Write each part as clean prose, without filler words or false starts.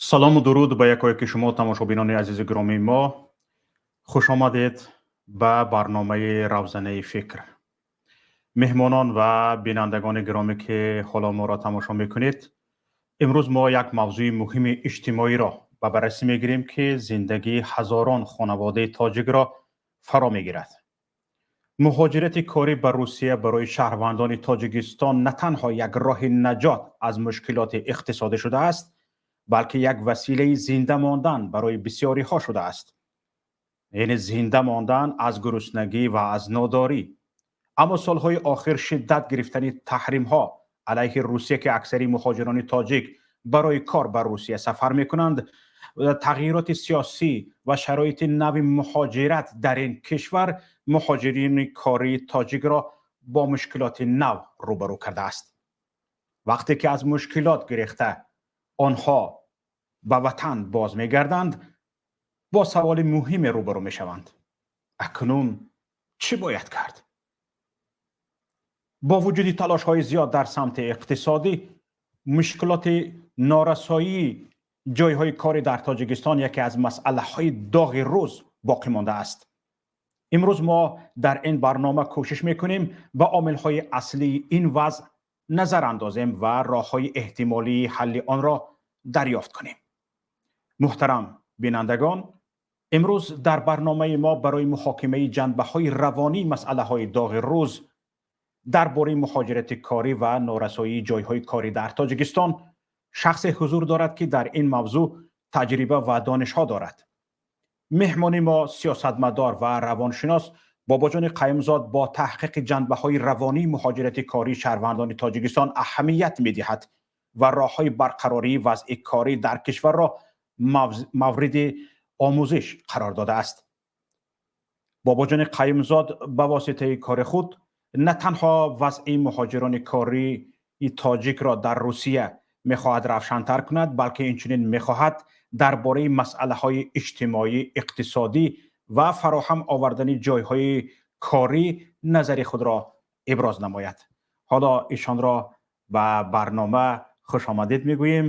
Салому дуруд ба якояки шумо, тамошобинони азизи гиромии мо. Хуш омадед ба барномаи Равзанаи фикр. Меҳмонон ва бинандагони гиромӣ, ки ҳоло моро тамошо мекунед, имрӯз мо як мавзӯи муҳими иҷтимоиро ба баррасӣ мегирем, ки зиндагии ҳазорон хонаводаи тоҷикро фаро мегирад. Муҳоҷирати корӣ ба Русия барои шаҳрвандони Тоҷикистон на танҳо як роҳи наҷот аз мушкилоти иқтисодӣ шудааст, балки як василаи зинда мондан барои бисёриҳо шудааст, яъне зинда мондан аз гуруснагӣ ва аз нодорӣ. Аммо солҳои охир шиддат гирифтани таҳримҳо алайҳи Русия, ки аксари муҳоҷирони тоҷик барои кор ба Русия сафар мекунанд, тағйироти сиёсӣ ва шароити нави муҳоҷират дар ин кишвар муҳоҷирини кории тоҷикро бо мушкилоти нав рӯбарӯ кардааст. Вақте ки аз мушкилот гирехта онҳо ба ватан боз мегарданд, бо саволи муҳиме рӯбарӯ мешаванд: акнун чӣ бояд кард? Бо вуҷуди талошҳои зиёд дар самти иқтисодӣ, мушкилоти норасоии ҷойҳои корӣ дар Тоҷикистон яке аз масъалаҳои доғи рӯз боқӣ мондааст. Имрӯз мо дар ин барнома кӯшиш мекунем ба омилҳои аслии ин вазъ назар андозем ва роҳҳои эҳтимолии ҳалли онро дарёфт кунем. Муҳтарам бинандагон, имрӯз дар барномаи мо барои муҳокимаи ҷанбаҳои равонии масъалаҳои доғи рӯз дар бораи муҳоҷирати корӣ ва норасоии ҷойҳои корӣ дар Тоҷикистон шахсе ҳузур дорад, ки дар ин мавзӯъ таҷриба ва донишҳо дорад. Меҳмони мо сиёсатмадор ва равоншинос Бобоҷони Қаюмзод бо таҳқиқи ҷанбаҳои равонии муҳоҷирати кории шаҳрвандони Тоҷикистон аҳамият медиҳад ва роҳҳои барқарории вазъи корӣ дар кишварро мавриди омӯзиш қарор додааст. Бобоҷони Қаюмзод ба воситаи кори худ на танҳо вазъи муҳоҷирони кории тоҷикро дар Русия мехоҳад равшантар кунад, балки инчунин мехоҳад дар бораи масъалаҳои иҷтимоӣ, иқтисодӣ ва фароҳам овардани ҷойҳои корӣ назари худро иброз намояд. Ҳоло ишонро ба барнома хушомадед мегӯем.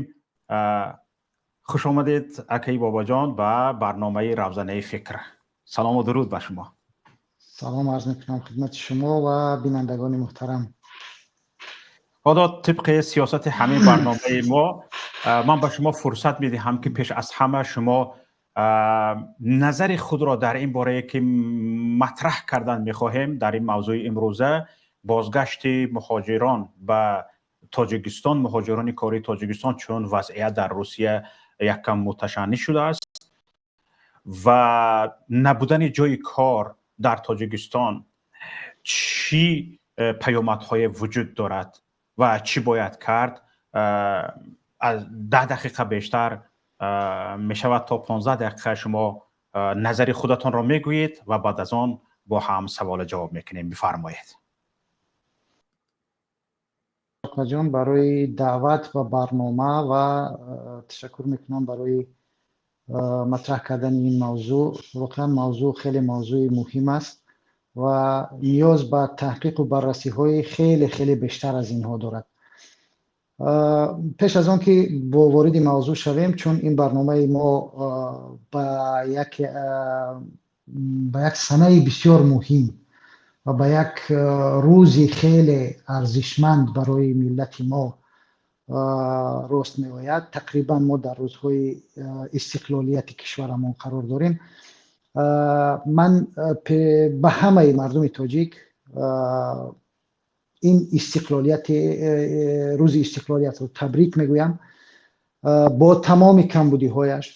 Хуш омадед, акаи Бобоҷон, ба барномаи Равзанаи фикр. Салому дуруд ба шумо. Салом арз мекунам хидмати шумо ва бинандагони муҳтарам. Ҳоло тибқи сиёсати ҳамин барномаи мо ман ба шумо фурсат медиҳам, ки пеш аз ҳама шумо назари худро дар ин борае, ки матраҳ кардан мехоҳем, дар ин мавзӯи имрӯза, бозгашти муҳоҷирон ба Тоҷикистон, муҳоҷирони кории Тоҷикистон, чун вазъият дар Русия яккам муташанниҷ шудааст ва набудани ҷои кор дар Тоҷикистон чӣ паёмадҳое вуҷуд дорад ва чӣ бояд кард. Аз 10 дақиқа бештар мешавад, то 15 дақиқа шумо назари худатонро мегӯед ва баъд аз он бо ҳам саволу ҷавоб мекунем. Бифармоед. Ҷон, барои даъват ба барнома ва ташаккур мекунам барои матраҳ кардани ин мавзӯъ. Воқеан, мавзӯъ хеле мавзӯи муҳим аст ва ниёз ба таҳқиқу баррасиҳои хеле хеле бештар аз инҳо дорад. Пеш аз он ки бо вориди мавзӯъ шавем, чун ин барномаи мо ба як санаи бисёр муҳим ва ба як рӯзи хеле арзишманд барои миллати мо рост меояд, тақрибан мо дар рӯзҳои истиқлолияти кишварамон қарор дорем, ман ба ҳамаи мардуми тоҷик ин истиқлолияти рӯзи истиқлолиятро табрик мегӯям бо тамоми камбудиҳояш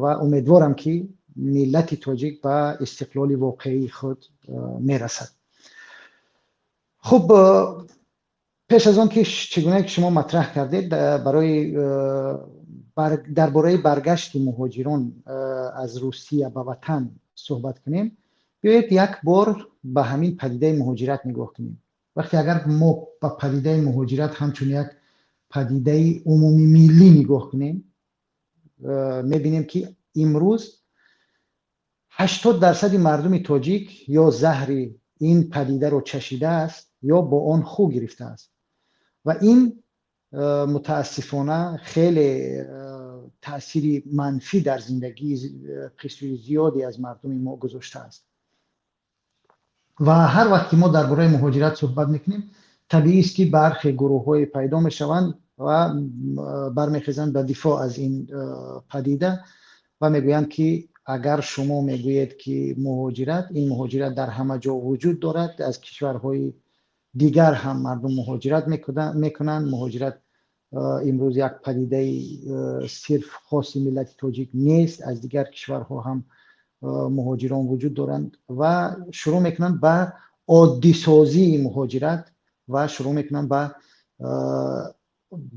ва умедворам, ки миллати тоҷик ба истиқлоли воқеии худ мерасад. Хуб, пеш аз он ки, чӣ гуна ки шумо матраҳ кардед, барои дар бораи баргашти муҳоҷирон аз Русия ба ватан суҳбат кунем, биёед як бор ба ҳамин падидаи муҳоҷират нигоҳ кунем. Вақте агар мо ба падидаи муҳоҷират ҳамчун як падидаи умумимиллӣ нигоҳ кунем, мебинем, ки имрӯз 80 дарсади мардуми тоҷик ё заҳри ин падидаро чашидааст, ё бо он хӯ гирифтааст ва ин мутаассифона хеле Таъсири манфӣ дар зиндагии қисми зиёде аз мардуми мо гузоштааст. Ва ҳар вақт ки мо дар бораи муҳоҷират суҳбат мекунем, табиист, ки бархе гурӯҳҳое пайдо мешаванд ва бармехезанд ба дифоъ аз ин падида ва мегӯянд, ки агар шумо мегӯед, ки муҳоҷират, ин муҳоҷират дар ҳама ҷо вуҷуд дорад, аз кишварҳои дигар ҳам мардум муҳоҷират мекунанд, муҳоҷират имрӯз як падидаи сирф хоси миллати тоҷик нест, аз дигар кишварҳо ҳам муҳоҷирон вуҷуд доранд, ва шурӯъ мекунанд ба оддисозии муҳоҷират ва шурӯъ мекунанд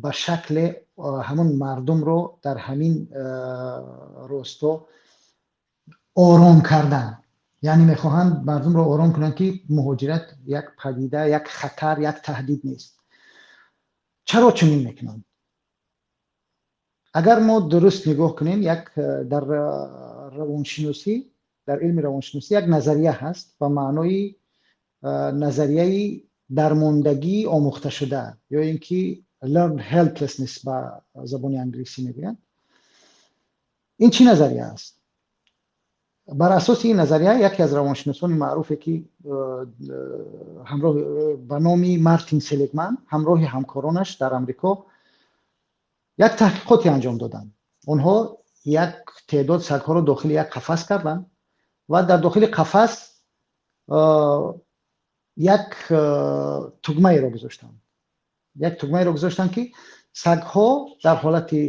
ба шакле ҳамон мардумро дар ҳамин росто ором кардан, яъне мехоҳанд мардумро ором кунанд, ки муҳоҷират як падида, як хатар, як таҳдид нест. Чаро чунин мекунанд? Агар мо дуруст нигоҳ кунем, як дар равоншиносӣ, дар илми равоншиносӣ як назария ҳаст ба маънои назарияи дармондагии омӯхташуда ё ин ки learned helplessness ба забони англисӣ мегӯянд. Ин чӣ назария аст? Бар асоси ин назария яке аз равоншиносони маъруфе, ки ҳамроҳ ба номи Мартин Селигман, ҳамроҳи ҳамкоронаш дар Амрико як таҳқиқоте анҷом доданд. Онҳо як теъдод сагҳоро дохили як қафас карданд ва дар дохили қафас як тугмаеро гузоштанд, як тугмаеро гузоштанд, ки сагҳо дар ҳолати,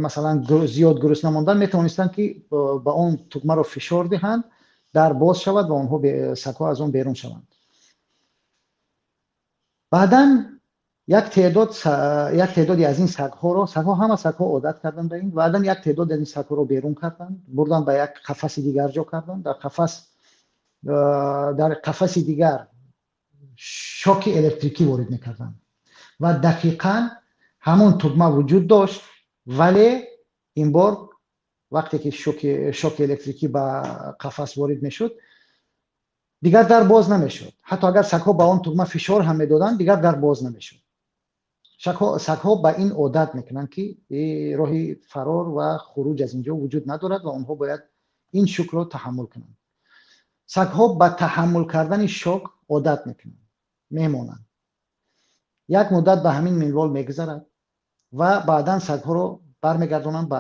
масалан, зиёд гурусна мондан метавонистанд, ки ба он тугмаро фишор диҳанд, дар боз шавад ва онҳо, сагҳо, аз он берун шаванд. Баъдан як теъдоди аз ин сагҳоро, сагҳо, ҳама сагҳо одат карданд ба ин. Баъдан як теъдоди аз ин сагҳоро берун карданд, бурданд, ба як қафаси дигар ҷо карданд. Дар қафаси дигар шоки электрикӣ ворид мекарданд ва дақиқан ҳамон тугма вуҷуд дошт, вале ин бор вақте ки шоки электрикӣ ба қафас ворид мешуд, дигар дар боз намешуд. Ҳатто агар сагҳо ба он тугма фишор ҳам медоданд, дигар дар боз намешуд. Сагҳо ба ин одат мекунанд, ки роҳи фарор ва хуруҷ аз инҷо вуҷуд надорад ва онҳо бояд ин шокро таҳаммул кунанд. Сагҳо ба таҳаммул кардани шок одат мекунанд, мемонанд. Як муддат ба ҳамин минвол мегузарад ва баъдан сагҳоро бармегардонанд ба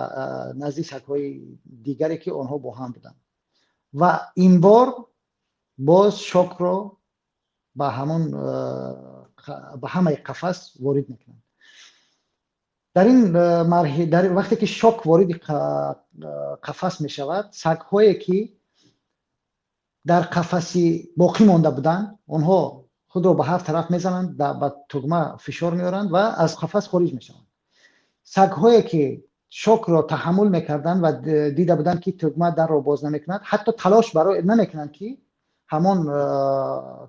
назди сагҳои дигаре, ки онҳо бо ҳам буданд, ва ин бор боз шокро ба ҳамаи қафас ворид мекунанд. Дар ин дар вақте ки шок вориди қафас мешавад, сагҳое, ки дар қафаси боқӣ монда буданд, онҳо худро ба ҳар тараф мезананд, ба тугма фишор меоранд ва аз қафас хориҷ мешаванд. Сагҳое, ки шокро таҳаммул мекарданд ва дида буданд, ки тугма дарро боз намекунад, ҳатто талош барои намекунанд, ки ҳамон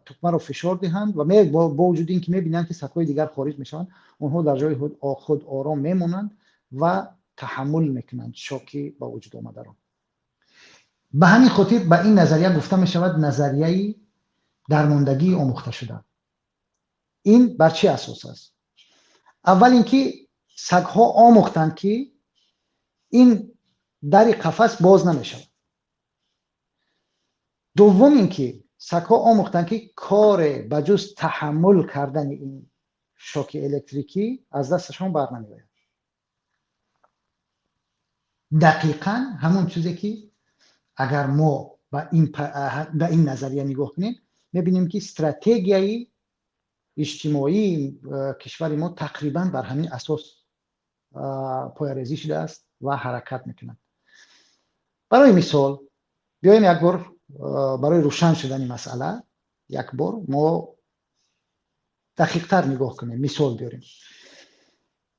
тугмаро фишор диҳанд, ва бо вуҷуди ин ки мебинанд, ки сагҳои дигар хориҷ мешаванд, онҳо дар ҷои худ ором мемонанд ва таҳаммул мекунанд шоки ба вуҷуд омадаро. Ба ҳамин хотир ба ин назария гуфта мешавад назарияи дармондагии омӯхташуда. Ин бар чӣ асос аст? Аввал ин ки сагҳо омӯхтанд, ки ин дари қафас боз намешавад. Дуввум ин ки сагҳо омӯхтанд, ки коре ба ҷуз таҳаммул кардани ин шоки электрикӣ аз дасташон бар намеояд. Дақиқан ҳамон чизе, ки агар мо ба ин назария нигоҳ кунем, мебинем, ки стратегияи иҷтимоии кишвари мо тақрибан бар ҳамин асос поярезӣ шудааст ва ҳаракат мекунад. Барои мисол, биёем як бор барои рӯшан шудани масъала як бор мо дақиқтар нигоҳ кунем, мисол биёрем.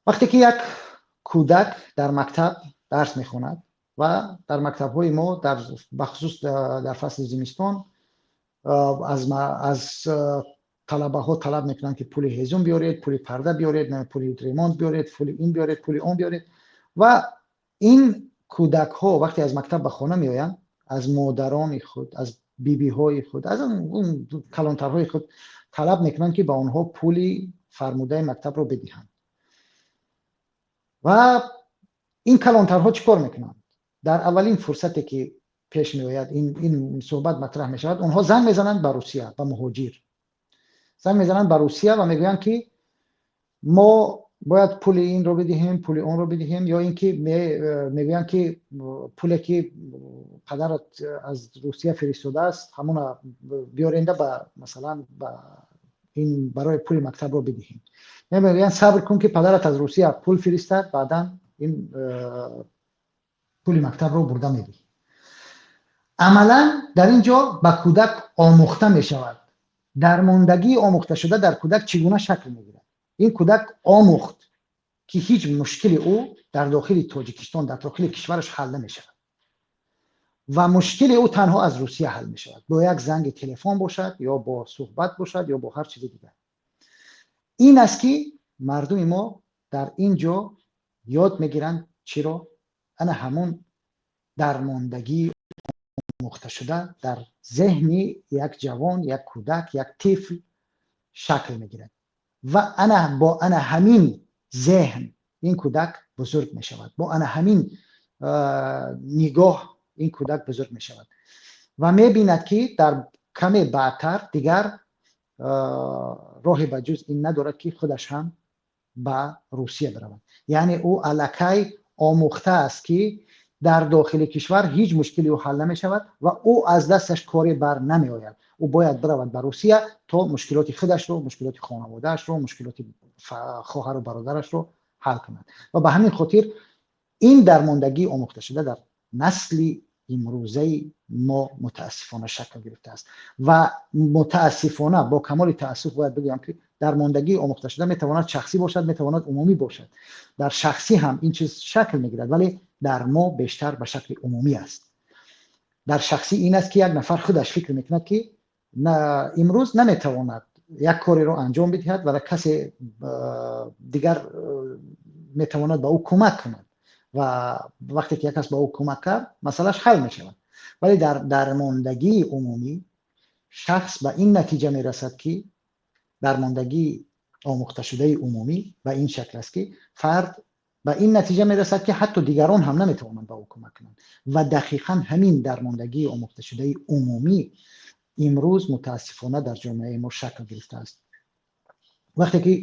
Вақте ки як кӯдак дар мактаб дарс мехонад ва дар мактабҳои мо, бахусус дар фасли зимистон, аз талабаҳо талаб мекунанд, ки пули ҳезум биёред, пули парда биёред, пули ремонт биёред, пули ин биёред, пули он биёред. Ва ин кӯдакҳо вақте аз мактаб ба хона меоянд, аз модарони худ, аз бибиҳои худ, аз калонтарҳои худ талаб мекунанд, ки ба онҳо пули фармудаи мактабро бидиҳанд. Ва Ин калонтарҳо чӣ кор мекунанд? Дар аввалин фурсате ки пеш меояд, ин суҳбат матраҳ мешавад, онҳо занг мезананд ба Русия, ба муҳоҷир занг мезананд ба Русия ва мегӯянд, ки мо бояд пули инро бидиҳем, пули онро бидиҳем, ё ин ки мегӯянд, ки пуле ки падарат аз Русия фиристодааст, ҳамона биёренда ба, масалан, ба ин барои пули мактабро бидиҳем. Мегӯянд, сабр кун, ки падарат аз Русия пул фиристад, баъдан ин пули мактабро бурда медиҳӣ. Амалан дар ин ҷо ба кӯдак омӯхта мешавад. Дармондагии омӯхташуда дар кӯдак чӣ гуна шакл мегирад? Ин кӯдак омӯхт, ки ҳеҷ мушкили ӯ дар дохили Тоҷикистон, дар дохили кишвараш ҳал намешавад ва мушкили ӯ танҳо аз Русия ҳал мешавад, бо як занги телефон бошад ё бо суҳбат бошад ё бо ҳар чизи дигар. Ин аст, ки мардуми мо дар ин ҷо ёд мегиранд. Чиро? Ана ҳамун дармондагии омӯхташуда дар зеҳни як ҷавон, як кӯдак, як тифл шакл мегирад ва ана бо ана ҳамин зеҳн ин кӯдак бузург мешавад, бо ана ҳамин нигоҳ ин кӯдак бузург мешавад ва мебинад, ки дар каме баъдтар дигар роҳе ба ҷуз ин надорад, ки худаш ҳам ба Русия биравад. Яъне ӯ аллакай омӯхтааст, ки дар дохили кишвар ҳеҷ мушкили ӯ ҳал намешавад ва ӯ аз дасташ коре бар намеояд. Ӯ бояд биравад ба Русия, то мушкилоти худашро, мушкилоти хонаводаашро, мушкилоти хоҳару бародарашро ҳал кунад. Ва ба ҳамин хотир ин дармондагии омӯхташуда дар насли имрӯзаи мо мутаассифона шакл гирифтааст. Ва мутаассифона, бо камоли таассуф бояд бигӯям, ки дармондагии омӯхташуда метавонад шахсӣ бошад, метавонад умумӣ бошад. Дар шахсӣ ҳам ин чиз шакл мегирад, вале дар мо бештар ба шакли умумӣ аст. Дар шахсӣ ин аст, ки як нафар худаш фикр мекунад, ки имрӯз наметавонад як кореро анҷом бидиҳад, вале касе дигар метавонад ба ӯ кӯмак кунад ва вақте ки як кас ба ӯ кӯмак кард, масъалааш ҳал мешавад. Вале дар дармондагии умумӣ шахс ба ин натиҷа мерасад, ки дармондагии омӯхташудаи умумӣ ба ин шакл аст, ки фард ба ин натиҷа мерасад, ки ҳатто дигарон ҳам наметавонанд ба ӯ кӯмак кунанд. Ва дақиқан ҳамин дармондагии омӯхташудаи умумӣ имрӯз мутаассифона дар ҷомеаи мо шакл гирифтааст. Вақте ки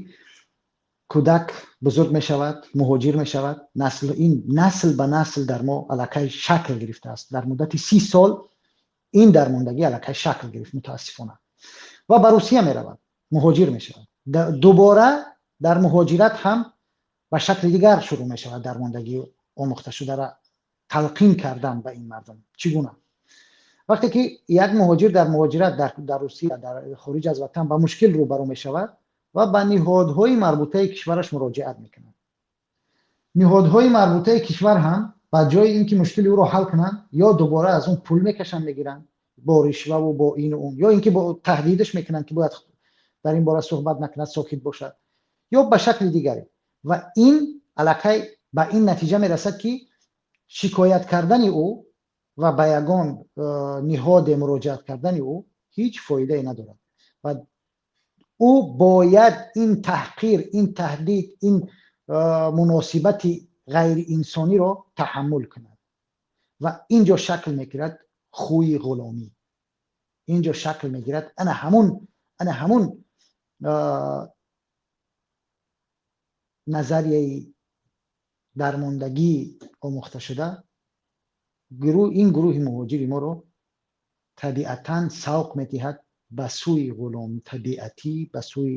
кӯдак бузург мешавад, муҳоҷир мешавад, насл, ин насл ба насл дар мо аллакай шакл гирифтааст. Дар муддати 30 сол ин дармондагӣ аллакай шакл гирифт, мутаассифона, ва ба Русия меравад, муҳоҷир мешавад. Дубора дар муҳоҷират ҳам ба шакли дигар шурӯъ мешавад дармондагии омӯхташударо талқин кардан ба ин мардум. Чӣ гуна? Вақте ки як муҳоҷир дар муҳоҷират, дар Русия, дар хориҷ аз ватан ба мушкил рӯбарӯ мешавад ва ба ниҳодҳои марбутаи кишвараш муроҷиат мекунад, ниҳодҳои марбутаи кишвар ҳам ба ҷои ин ки мушкили ӯро ҳал кунанд, ё дубора аз он пул мекашанд, мегиранд бо ришваву бо ину он, ё ин ки таҳдидаш мекунанд, ки бояд дар ин бора суҳбат накунад, сокит бошад, ё ба шакли дигаре. Ва ин аллакай ба ин натиҷа мерасад, ки шикоят кардани ӯ ва ба ягон ниҳоде муроҷиат кардани ӯ ҳеҷ фоидае надорад ва ӯ бояд ин таҳқир, ин таҳдид, ин муносибати ғайриинсониро таҳаммул кунад. Ва ин ҷо шакл мегирад хӯи ғуломӣ, ин ҷо шакл мегирад ана ҳамун назарияи дармондагии омӯхташуда ин гурӯҳи муҳоҷири моро табиатан савқ медиҳад ба сӯи ғуломтабиатӣ, ба сӯи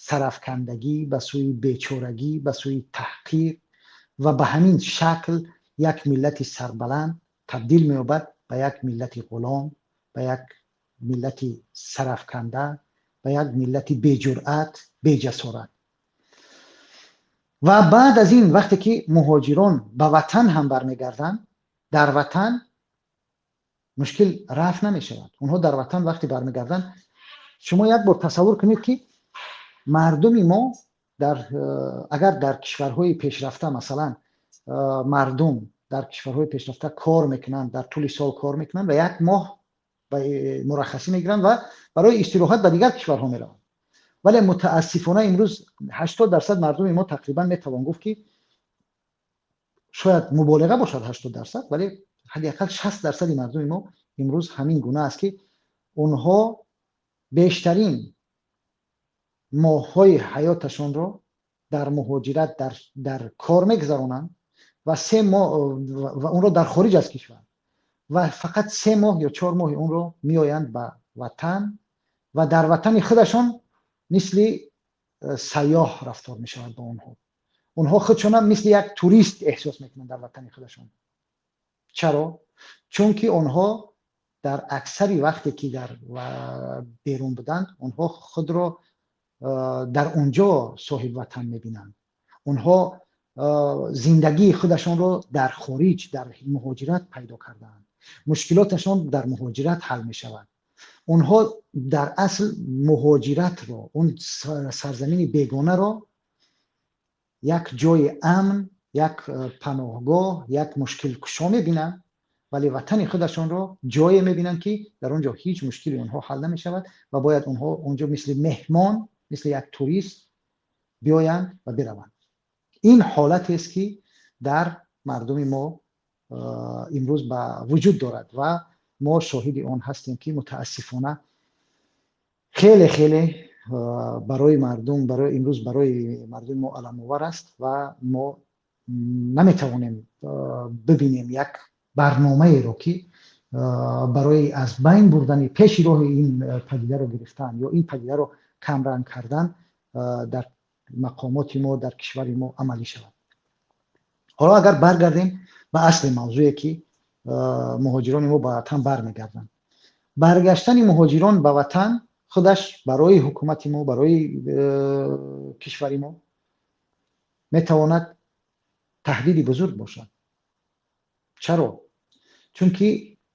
сарафкандагӣ, ба сӯи бечорагӣ, ба сӯи таҳқир. Ва ба ҳамин шакл як миллати сарбаланд табдил меёбад ба як миллати ғулом, ба як миллати сарафканда, ба як миллати беҷуръат, беҷасорат. Ва баъд аз ин, вақте ки муҳоҷирон ба ватан ҳам бармегарданд, дар ватан мушкил рафъ намешавад. Онҳо дар ватан вақте бармегарданд, шумо як бор тасаввур кунед, ки мардуми мо дар агар дар кишварҳои пешрафта, масалан, мардум дар кишварҳои пешрафта кор мекунанд, дар тӯли сол кор мекунанд ва як моҳ мураххасӣ мегиранд ва барои истироҳат ба дигар кишварҳо мераванд. Вале мутаассифона имрӯз 80% мардуми мо, тақрибан метавон гуфт, ки Шояд муболиға бошад 80%, вале ҳадди ақал 60% мардуми мо имрӯз ҳамин гуна аст, ки онҳо бештарин моҳҳои ҳаёташонро дар муҳоҷират дар кор мегузаронанд ва 3 моҳ ва онро дар хориҷ аз кишвар ва фақат 3 моҳ ё 4 моҳи онро меоянд ба ватан ва дар ватани худашон мисли сайёҳ рафтор мешавад бо онҳо. Онҳо худшонам мисли як турист эҳсос мекунанд дар ватани худашон. Чаро? Чунки онҳо дар аксари вақте ки дар берун буданд, онҳо худро дар онҷо соҳибватан мебинанд. Онҳо зиндагии худашонро дар хориҷ, дар муҳоҷират пайдо кардаанд, мушкилоташон дар муҳоҷират ҳал мешавад. Онҳо дар асл муҳоҷиратро, он сарзамини бегонаро як ҷои амн, як паноҳгоҳ, як мушкилкушо мебинанд, вале ватани худашонро ҷое мебинанд, ки дар он ҷо ҳеҷ мушкили онҳо ҳал намешавад ва бояд онҳо онҷо мисли меҳмон, мисли як турист биёянд ва бираванд. Ин ҳолатест, ки дар мардуми мо имрӯз ба вуҷуд дорад ва мо шоҳиди он ҳастем, ки мутаассифона хеле хеле барои мардум, барои имрӯз барои мардуми мо аламовар аст ва мо наметавонем бибинем як барномаеро, ки барои аз байн бурдани, пеши роҳи ин падидаро гирифтан ё ин падидаро камранг кардан дар мақомоти мо, дар кишвари мо амалӣ шавад. Ҳоло агар баргардем ба асли мавзӯе, ки муҳоҷирони мо ба ватан бармегарданд, баргаштани муҳоҷирон ба ватан худаш барои ҳукумати мо, барои кишвари мо метавонад таҳдиди бузург бошад. Чаро? Чунки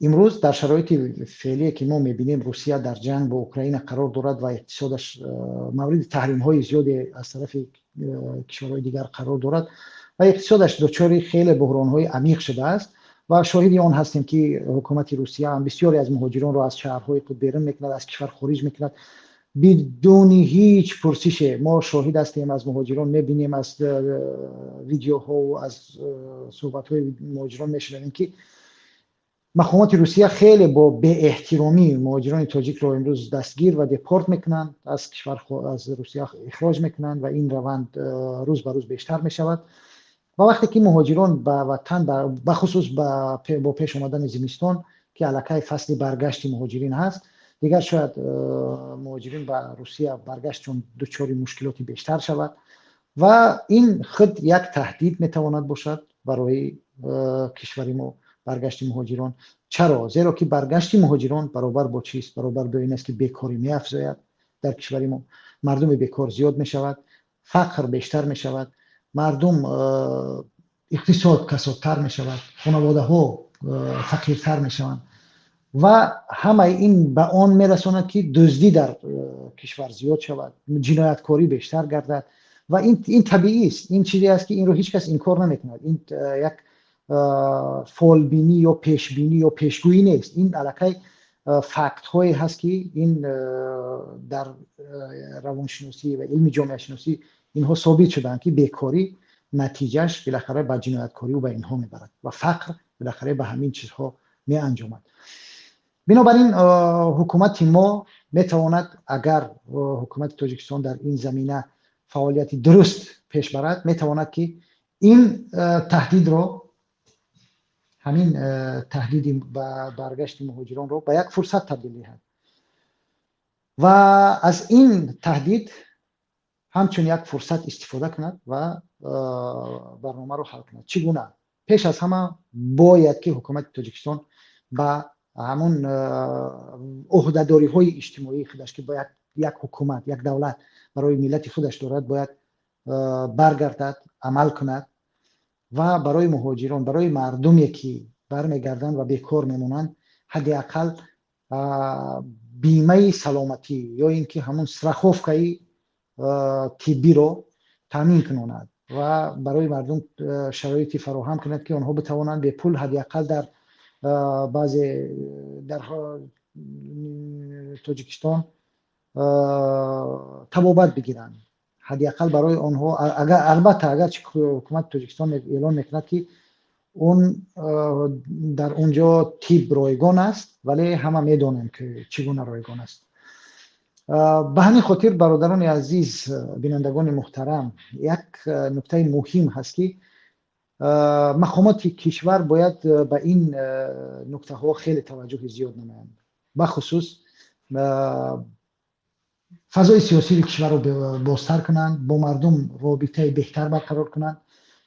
имрӯз дар шароити феълие, ки мо мебинем, Русия дар ҷанг бо Украина қарор дорад ва иқтисодаш мавриди таҳримҳои зиёде аз тарафи кишварҳои дигар қарор дорад ва иқтисодаш дучори хеле буҳронҳои амиқ шудааст. Ва шоҳиди он ҳастем, ки ҳукумати Русия ҳам бисёре аз муҳоҷиронро аз шаҳрҳои худ берун мекунад, аз кишвар хориҷ мекунад бидуни ҳеҷ пурсише. Мо шоҳид ҳастем, аз муҳоҷирон мебинем, аз видеоҳову аз суҳбатҳои муҳоҷирон мешунавем, ки мақомоти Русия хеле бо беэҳтиромӣ муҳоҷирони тоҷикро имрӯз дастгир ва депорт мекунанд, аз кишвар, аз Русия ихроҷ мекунанд ва ин раванд рӯз ба рӯз бештар мешавад. Ва вақте ки муҳоҷирон ба ватан, бахусус бо пеш омадани зимистон, ки аллакай фасли баргашти муҳоҷирин ҳаст, дигар шояд муҳоҷирин ба Русия баргаштшон дучори мушкилоти бештар шавад ва ин худ як таҳдид метавонад бошад барои кишвари мо, баргашти муҳоҷирон. Чаро? Зеро ки баргашти муҳоҷирон баробар бо чист? Баробар бо ин аст, ки бекорӣ меафзояд дар кишвари мо, мардуми бекор зиёд мешавад, фақр бештар мешавад, мардум, иқтисод касодтар мешавад, хонаводаҳо фақиртар мешаванд ва ҳамаи ин ба он мерасонад, ки дуздӣ дар кишвар зиёд шавад, ҷинояткорӣ бештар гардад. Ва ин табиист, ин чизе аст, ки инро ҳеҷ кас инкор намекунад. Ин як фолбинӣ ё пешбинӣ ё пешгӯӣ нест, ин аллакай фактҳое ҳаст, ки ин дар равоншиносӣ ва илми ҷомеашиносӣ инҳо собит шудаанд, ки бекорӣ натиҷаш билахара ба ҷинояткорию ба инҳо мебарад ва фақр билахара ба ҳамин чизҳо меанҷомад. Бинобар ин ҳукумати мо метавонад, агар ҳукумати Тоҷикистон дар ин замина фаъолияти дуруст пеш барад, метавонад, ки ин таҳдидро, ҳамин таҳдиди ба баргашти муҳоҷиронро ба як фурсат табдил диҳад ва аз ин таҳдид ҳамчун як фурсат истифода кунад ва барномаро ҳал кунад. Чӣ гуна? Пеш аз ҳама бояд, ки ҳукумати Тоҷикистон ба ҳамон ӯҳдадориҳои иҷтимоии худаш, ки бояд як ҳукумат, як давлат барои миллати худаш дорад, бояд баргардад, амал кунад ва барои муҳоҷирон, барои мардуме, ки бармегарданд ва бекор мемонанд, ҳадди ақал бимаи саломатӣ ё ин ки ҳамон страховкаи тиббиро таъмин кунонад ва барои мардум шароите фароҳам кунад, ки онҳо битавонанд бепул ҳадди ақал дар баъзе дар Тоҷикистон табобат бигиранд. Ҳадди ақал барои онҳо. Албатта, агарчи ҳукумати Тоҷикистон эълон мекунад, ки Он дар он ҷо тиб ройгон аст, вале ҳама медонем, ки чӣ гуна ройгон аст. Ба ҳамин хотир, бародарони азиз, бинандагони муҳтарам, як нуктаи муҳим ҳаст, ки мақомоти кишвар бояд ба ин нуктаҳо хеле таваҷҷӯҳи зиёд намоянд, бахусус фазои сиёсии кишварро бозтар кунанд, бо мардум робитаи беҳтар барқарор кунанд,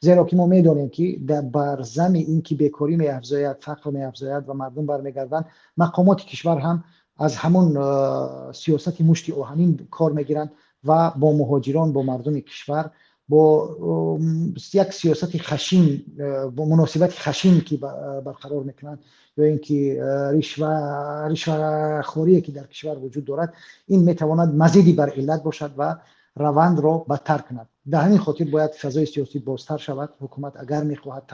зеро ки мо медонем, ки бар зами ин ки бекорӣ меафзояд, фақр меафзояд ва мардум бармегарданд, мақомоти кишвар ҳам аз ҳамон сиёсати мушти оҳанин кор мегиранд ва бо муҳоҷирон, бо мардуми кишвар бо як сиёсати хашин, бо муносибати хашин ки барқарор мекунанд, ё ин ки ришвахорие, ки дар кишвар вуҷуд дорад, ин метавонад мазиди бар иллат бошад ва равандро бадтар кунад. Дар ҳамин хотир бояд фазои сиёсӣ бозтар шавад. Ҳукумат агар мехоҳад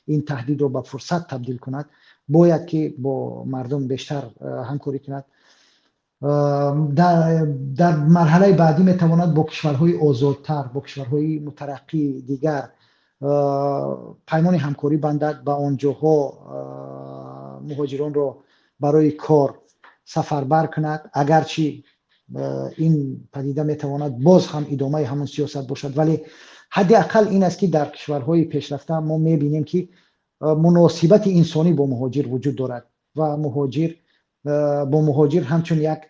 ин таҳдидро ба фурсат табдил кунад, бояд ки бо мардум бештар ҳамкорӣ кунад. Дар марҳалаи баъдӣ метавонад бо кишварҳои озодтар, бо кишварҳои мутараққии дигар паймони ҳамкорӣ бандад, ба он ҷоҳо муҳоҷиронро барои кор сафарбар кунад. Агарчи ин падида метавонад боз ҳам идомаи ҳамон сиёсат бошад, вале ҳадди ақал ин аст, ки дар кишварҳои пешрафта мо мебинем, ки муносибати инсонӣ бо муҳоҷир вуҷуд дорад ва муҳоҷир бо муҳоҷир ҳамчун як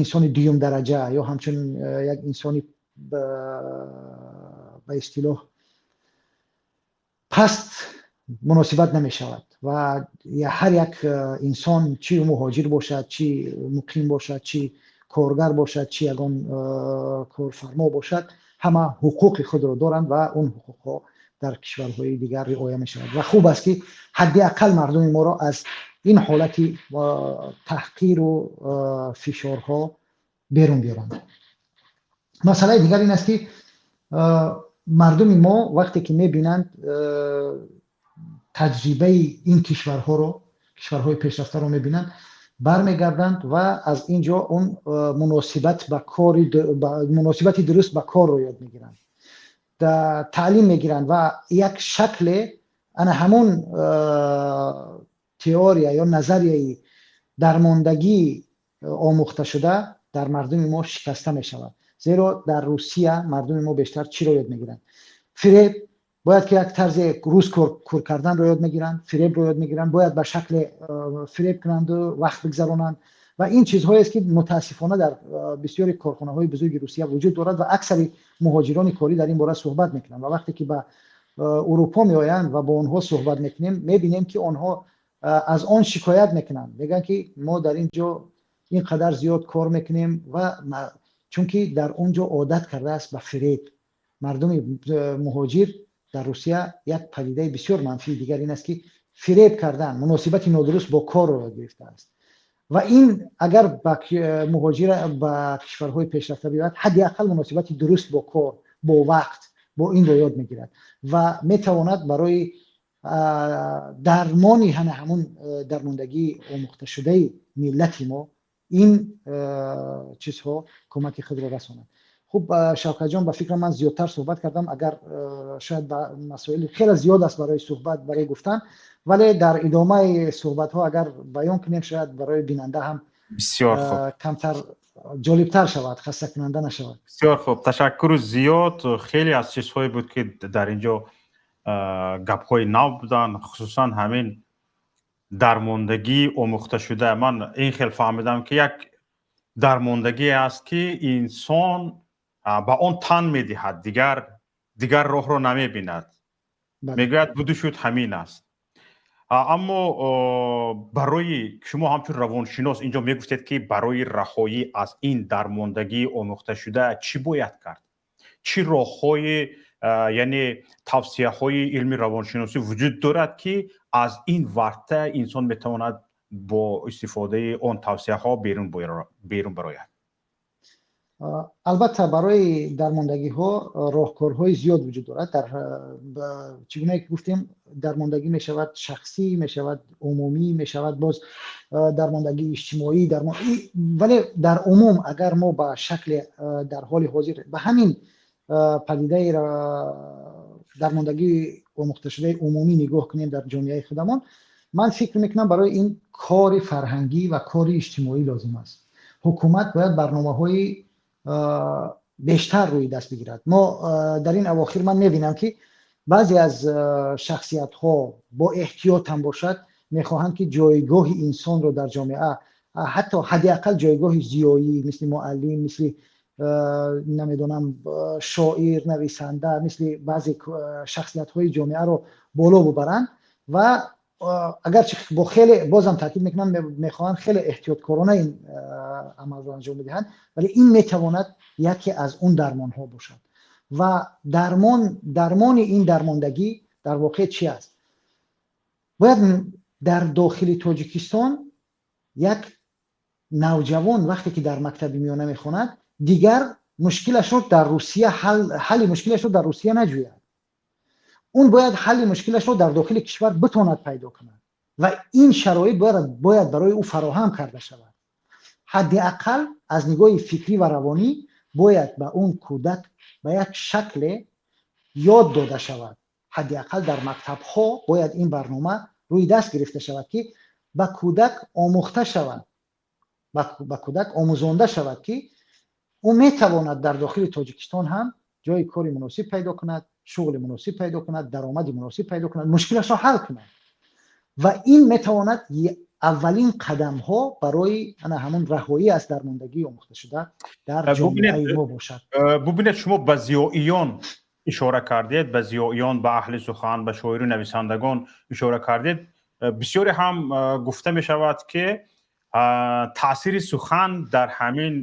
инсони дуюмдараҷа ё ҳамчун як инсони ба истилоҳ паст муносибат намешавад ва ҳар як инсон, чӣ муҳоҷир бошад, чӣ муқим бошад, чӣ коргар бошад, чӣ ягон корфармо бошад, ҳама ҳуқуқи худро доранд ва он ҳуқуқҳо дар кишварҳои дигар риоя мешавад. Ва хуб аст, ки ҳадди ақал мардуми моро аз ин ҳолати таҳқиру фишорҳо берун биёранд. Масъалаи дигар ин аст, ки мардуми мо вақте ки мебинанд таҷрибаи ин кишварҳоро, кишварҳои пешрафтаро мебинанд, бармегарданд ва аз ин ҷо он муносибат ба кори, муносибати дуруст ба корро ёд мегиранд, таълим мегиранд ва як шакле ана ҳамон теория ё назарияи дармондагӣ омӯхташуда дар мардуми мо шикаста мешавад. Зеро дар Русия мардуми мо бештар чиро ёд мегиранд? Фиреб, бояд ки як тарзе рӯз кор карданро ёд мегиранд, фиребро ёд мегиранд, бояд ба шакле фиреб кунанду вақт бигзаронанд. Ва ин чизҳоест, ки мутаассифона дар бисёри корхонаҳои бузурги Русия вуҷуд дорад ва аксари муҳоҷирони корӣ дар ин бора суҳбат мекунанд. Ва вақте ки ба Урупо меоянд ва бо онҳо суҳбат мекунем, мебинем, ки онҳо аз он шикоят мекунанд, мегӯянд, ки мо дар ин ҷо ин қадар зиёд кор мекунем, ва чунки дар он ҷо одат кардааст ба фиреб мардуми муҳоҷир. Дар Русия як падидаи бисёр манфии дигар ин аст, ки фиреб кардан, муносибати нодуруст бо корро ёд гирифтааст. Ва ин агар ба муҳоҷир ба кишварҳои пешрафта биёяд, ҳадди ақал муносибати дуруст бо кор, бо вақт, бо инро ёд мегирад ва метавонад барои дармони ҳана ҳамун дармондагии омӯхташудаи миллати мо ин чизҳо кӯмаки худро расонад. Хуб, Шавкатҷон, ба фикрам, ман зиёдтар суҳбат кардам. Агар шояд ба масоили хеле зиёд аст барои суҳбат, барои гуфтан, вале дар идомаи суҳбатҳо агар баён кунем, шояд барои бинанда ҳам Бисёр хуб. камтар ҷолибтар шавад, хастакунанда нашавад. Бисёр хуб, ташаккуру зиёд. Хеле аз чизҳое буд, ки дар ин ҷо гапҳои нав буданд, хусусан ҳамин дармондагии омӯхташуда. Ман ин хел фаҳмидам, ки як дармондагие аст, ки инсон ба он тан медиҳад, дигар роҳро намебинад, мегӯяд, буду шуд ҳамин аст. Аммо барои шумо ҳамчун равоншинос инҷо мегуфтед, ки барои раҳоӣ аз ин дармондагии омӯхташуда чӣ бояд кард? Чӣ роҳҳои, яъне тавсияҳои илми равоншиносӣ вуҷуд дорад, ки аз ин варта инсон метавонад бо истифодаи он тавсияҳо берун барояд? Албатта, барои дармондагиҳо роҳкорҳои зиёд вуҷуд дорад. Дар чӣ гунае ки гуфтем, дармондагӣ мешавад шахсӣ, мешавад умумӣ, мешавад боз дармондагии иҷтимоӣ. Вале дар умум, агар мо ба шакле дар ҳоли ҳозир ба ҳамин падидаи дармондагии омӯхташудаи умумӣ нигоҳ кунем дар ҷомеаи худамон, ман фикр мекунам, барои ин кори фарҳангӣ ва кори иҷтимоӣ лозим аст. Ҳукумат бояд барномаҳои бештар рӯи даст бигирад. Мо дар ин авохир ман мебинам, ки баъзе аз шахсиятҳо бо эҳтиёт ҳам бошад, мехоҳанд, ки ҷойгоҳи инсонро дар ҷомеа, ҳатто ҳадди ақал ҷойгоҳи зиёӣ, мисли муаллим, мисли, намедонам, шоир, нависанда, мисли баъзе шахсиятҳои ҷомеаро боло бубаранд ва агарчи бо хеле, бозам таъкид мекунам, мехоҳанд хеле эҳтиёткорона ин амалро анҷом бидиҳанд, вале ин метавонад яке аз он дармонҳо бошад. Ва дармони ин дармондагӣ дар воқеъ чи аст? Бояд дар дохили Тоҷикистон як навҷавон, вақте ки дар мактаби миёна мехонад, дигар мушкилашро дар Русия ҳалли мушкилашро дар Русия наҷӯяд. Он бояд ҳалли мушкилашро дар дохили кишвар битонад пайдо кунад ва ин шароит бояд барои ӯ фароҳам карда шавад. Ҳадди ақал аз нигоҳи фикрӣ ва равонӣ бояд ба он кӯдак ба як шакле ёд дода шавад. Ҳадди ақал дар мактабҳо бояд ин барнома рӯи даст гирифта шавад, ки ба кӯдак омӯхта шавад, ба кӯдак омӯзонда шавад, ки ӯ метавонад дар дохили Тоҷикистон ҳам ҷои кори муносиб пайдо кунад, шуғли муносиб пайдо кунад, даромади муносиб пайдо кунад, мушкилашро ҳал кунад. Ва ин метавонад аввалин қадамҳо барои ана ҳамон раҳоӣ аз дармондагии омӯхташуда дар ҷомеаи мо бошад. Бубинед, шумо ба зиёиён ишора кардед, ба зиёиён, ба аҳли сухан, ба шоиру нависандагон ишора кардед. Бисёре ҳам гуфта мешавад, ки таъсири сухан дар ҳамин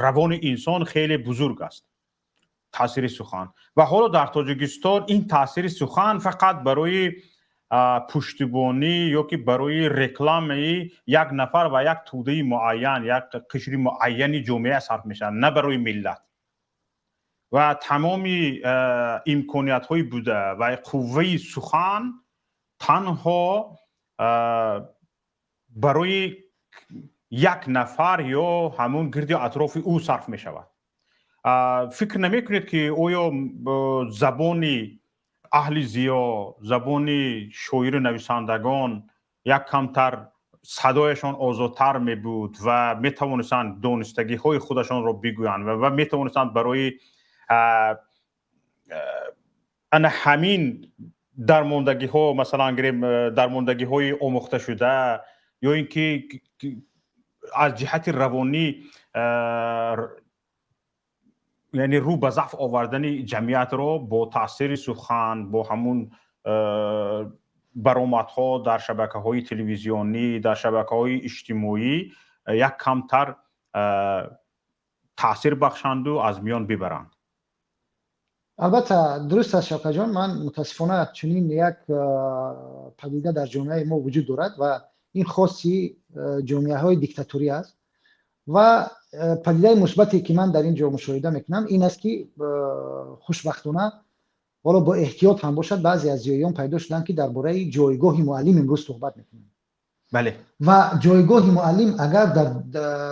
равони инсон хеле бузург аст, таъсири сухан. Ва ҳоло дар Тоҷикистон ин таъсири сухан фақат барои пуштибонӣ ё ки барои рекламаи як нафар ва як тӯдаи муайян, як қишри муайяни ҷомеа сарф мешавад, на барои миллат. Ва тамоми имкониятҳои буда ва қувваи сухан танҳо барои як нафар ё ҳамон гирди атрофи ӯ сарф мешавад. Фикр намекунед, ки оё забони аҳли зиё, забони шоиру нависандагон як камтар садояшон озодтар мебуд ва метавонистанд донистагиҳои худашонро бигӯянд ва метавонистанд барои ана ҳамин дармондагиҳо, масалан гирем, дармондагиҳои омӯхташуда ё ин ки аз ҷиҳати равонӣ, яъне рӯ ба заъф овардани ҷамъиятро бо таъсири сухан, бо ҳамун баромадҳо дар шабакаҳои телевизионӣ, дар шабакаҳои иҷтимоӣ як камтар таъсир бахшанду аз миён бибаранд? Албатта, дуруст аст, Шавкатҷон. Ман мутаассифона чунин як падида дар ҷомеаи мо вуҷуд дорад ва ин хоси ҷомеаҳои диктаторӣ аст. Ва падидаи мусбате, ки ман дар ин ҷо мушоҳида мекунам, ин аст, ки хушбахтона, ҳоло бо эҳтиёт ҳам бошад, баъзе аз зиёиён пайдо шуданд, ки дар бораи ҷойгоҳи муаллим имрӯз суҳбат мекунанд. Ва ҷойгоҳи муаллим агар дар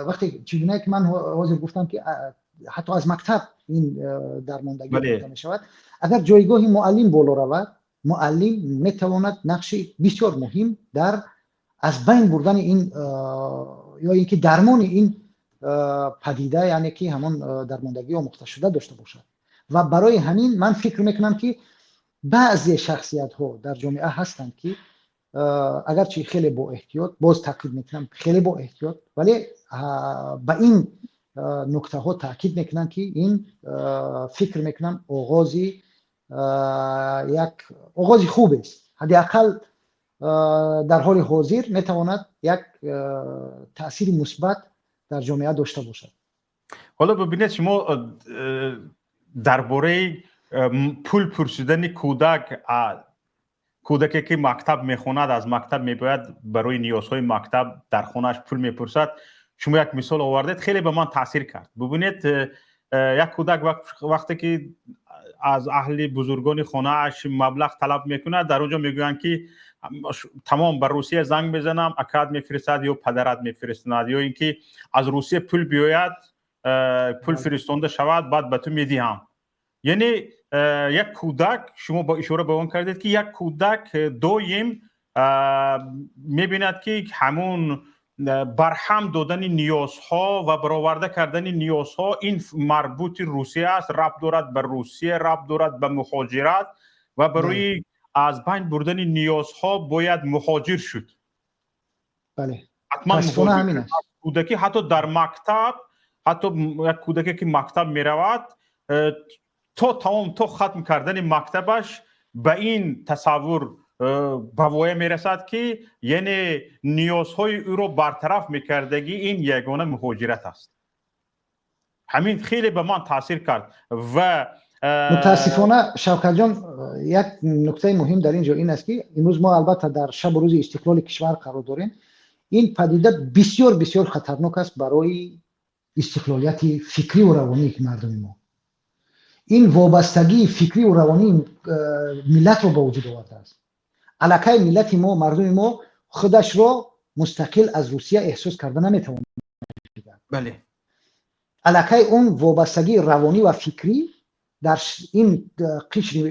вақте, чӣ гунае ки ман ҳозир гуфтам, ки ҳатто аз мактаб ин дармондагӣ мешавад, агар ҷойгоҳи муаллим боло равад, муаллим метавонад нақши бисёр муҳим дар аз байн бурдани ин ё ин ки дармони ин падида, яъне ки ҳамон дармондагӣ омӯхташуда дошта бошад. Ва барои ҳамин ман фикр мекунам, ки баъзе шахсиятҳо дар ҷомеа ҳастанд, ки агарчи хеле бо эҳтиёт, боз таъкид мекунам, хеле бо эҳтиёт, вале ба ин нуктаҳо таъкид мекунанд, ки ин, фикр мекунам, оғози як оғози хубест. Ҳадди ақал дар ҳоли ҳозир метавонад як таъсири мусбат дар ҷомеа дошта бошад. Ҳоло бибинед, шумо дар бораи пул пурсидани кӯдак, кӯдаке ки мактаб мехонад, аз мактаб мебояд, барои ниёзҳои мактаб дар хонааш пул мепурсад, шумо як мисол овардед, хеле ба ман таъсир кард. Бубинед, як кӯдак вақте ки аз аҳли бузургони хонааш маблағ талаб мекунад, дар он ҷо мегӯянд, ки тамом, ба Русия занг мезанам, акаат мефиристад ё падарат мефиристад, ё ин ки аз Русия пул биёяд, пул фиристонда шавад, баъд ба ту медиҳам. Яъне як кӯдак, шумо бо ишора ба он кардед, ки як кӯдак доим мебинад, ки ҳамун барҳам додани ниёзҳо ва бароварда кардани ниёзҳо ин марбути Русия аст, рабт дорад ба Русия, рабт дорад ба муҳоҷират ва барои аз байн бурдани ниёзҳо бояд муҳоҷир шуд. Бале. Ҳатман кӯдакӣ, ҳатто дар мактаб, ҳатто як кӯдаке, ки мактаб меравад, то тамом, то хатм кардани мактабаш ба ин тасаввур ба воя мерасад, ки яъне ниёзҳои ӯро бартараф мекардагӣ ин ягона муҳоҷират аст. Ҳамин хеле ба ман таъсир кард ва Мутаассифона, Шавкатҷон, як нуктаи муҳим дар ин ҷо ин аст, ки имрӯз мо албатта дар шабу рӯзи истиқлоли кишвар қарор дорем. Ин падида бисёр бисёр хатарнок аст барои истиқлолияти фикриву равонии мардуми мо. Ин вобастагии фикриву равонии миллатро ба вуҷуд овардааст. Аллакай миллати мо, мардуми мо худашро мустақил аз Русия эҳсос карда наметавонад. Аллакай он вобастагии равонӣ ва фикрӣ дар ин қишри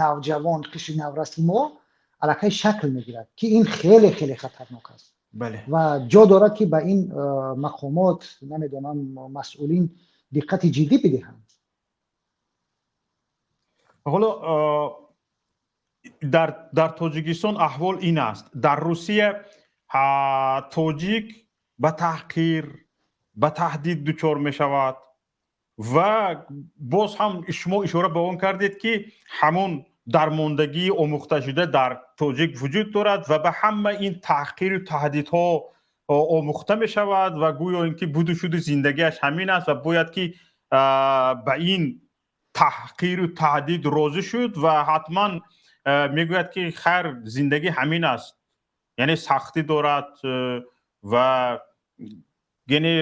навҷавон, қишри навраси мо аллакай шакл мегирад, ки ин хеле хеле хатарнок аст ва ҷо дорад, ки ба ин мақомот, намедонам, масъулин диққати ҷиддӣ бидиҳанд. Ҳоло дар Тоҷикистон аҳвол ин аст. Дар Русия тоҷик ба таҳқир, ба таҳдид дучор мешавад ва боз ҳам шумо ишора ба он кардед, ки ҳамон дармондагии омӯхташуда дар тоҷик вуҷуд дорад ва ба ҳама ин таҳқиру таҳдидҳо омӯхта мешавад ва гӯё ин ки буду шуду зиндагиаш ҳамин аст ва бояд ки ба ин таҳқиру таҳдид розӣ шуд ва ҳатман мегӯяд, ки хайр, зиндагӣ ҳамин аст, яъне сахтӣ дорад ва яъне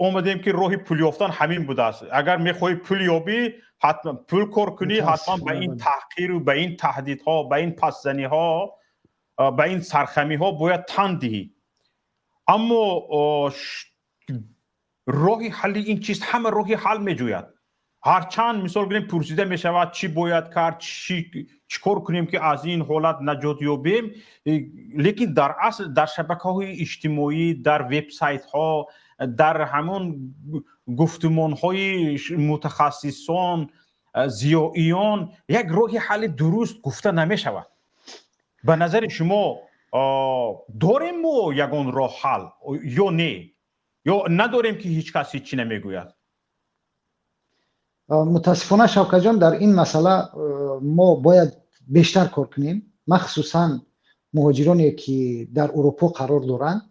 омадем, ки роҳи пул ёфтан ҳамин будааст. Агар мехоҳӣ пул ёбӣ, ҳатман пул кор кунӣ, ҳатман ба ин таҳқиру ба ин таҳдидҳо, ба ин пасзаниҳо, ба ин сархамиҳо бояд тан диҳӣ. Аммо роҳи ҳалли ин чиз, ҳама роҳи ҳал меҷӯяд. Ҳарчанд, мисол гирем, пурсида мешавад, чӣ бояд кард, чӣ кор кунем, ки аз ин ҳолат наҷот ёбем, лекин дар асл дар шабакаҳои иҷтимоӣ, дар вебсайтҳо, дар ҳамон гуфтумонҳои мутахассисон, зиёиён як роҳи ҳалли дуруст гуфта намешавад. Ба назари шумо, дорем мо ягон роҳ ҳал ё не, ё надорем, ки ҳеҷ кас ҳеҷ чӣ намегӯяд? Мутаассифона, Шавкатҷон, дар ин масъала мо бояд бештар кор кунем, махсусан муҳоҷироне, ки дар Урупо қарор доранд.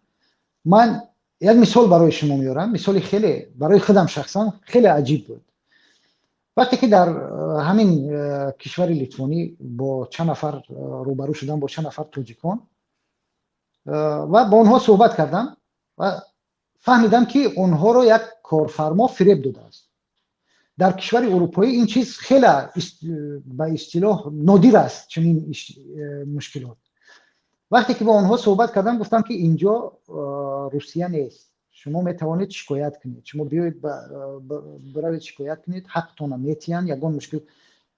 Ман як мисол барои шумо меорам, мисоли хеле барои худам шахсан хеле аҷиб буд. Вақте ки дар ҳамин кишвари Литвонӣ бо чанд нафар рӯбарӯ шудам, бо чанд нафар тоҷикон, ва бо онҳо суҳбат кардам ва фаҳмидам, ки онҳоро як корфармо фиреб додааст. Дар кишвари урупоӣ ин чиз хеле, ба истилоҳ, нодир аст, чунин мушкилот. Вақте ки бо онҳо суҳбат кардам, гуфтам, ки инҷо Русия нест, шумо метавонед шикоят кунед, шумо биёед, биравед, шикоят кунед, ҳақтона метиҳанд, ягон мушкил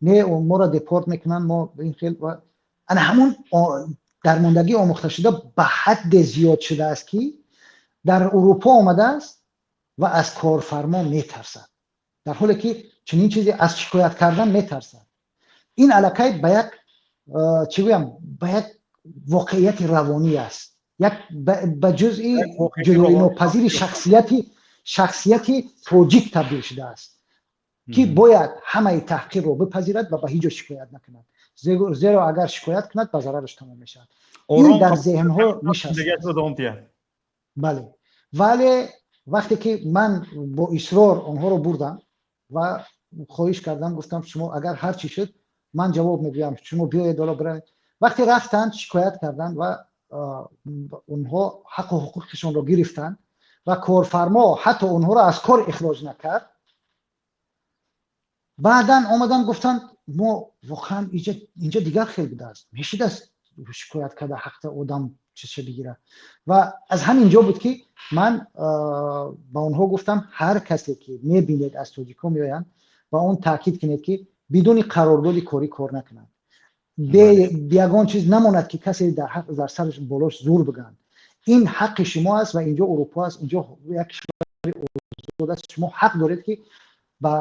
не, моро депорт мекунанд, мо ин хел. Ана ҳамун дармондагӣ омӯхташуда ба ҳадде зиёд шудааст, ки дар Урупо омадааст ва аз корфармо метарсад, дар ҳоле ки чунин чизе аз шикоят кардан метарсад. Ин аллакай ба як, чӣ гӯям, ба як воқеияти равонӣ аст, як ба ҷузъи ҷудоинопазири шахсияти тоҷик табдил шудааст, ки бояд ҳамаи таҳқирро бипазирад ва ба ҳеҷ ҷо шикоят накунад, зеро агар шикоят кунад, ба зарараш тамом мешавад. Ин дар зеҳнҳо нишаст. Бале, вале вақте ки ман бо исрор онҳоро бурдам ва хоҳиш кардам, гуфтам, шумо агар ҳар чӣ шуд, ман ҷавоб мегӯям, шумо биёед ҳоло биравед. Вақте рафтанд, шикоят карданд ва онҳо ҳаққу ҳуқуқашонро гирифтанд ва корфармо ҳатто онҳоро аз кор ихроҷ накард. Баъдан омадан гуфтанд, мо воқеан инҷа дигар хел будааст, мешудааст шикоят карда, ҳаққа одам чизша бигирад. Ва аз ҳамин ҷо буд, ки ман ба онҳо гуфтам, ҳар касе ки мебинед, аз тоҷикҳо меоянд. ба он таъкид кунед, ки бидуни қарордоди корӣ кор накунад, ягон чиз намонад, ки касе дар сараш болош зур бигӯянд. Ин ҳаққи шумо аст ва инҷо Урупо аст, инҷо як кишвари озод аст. Шумо ҳақ доред, ки ба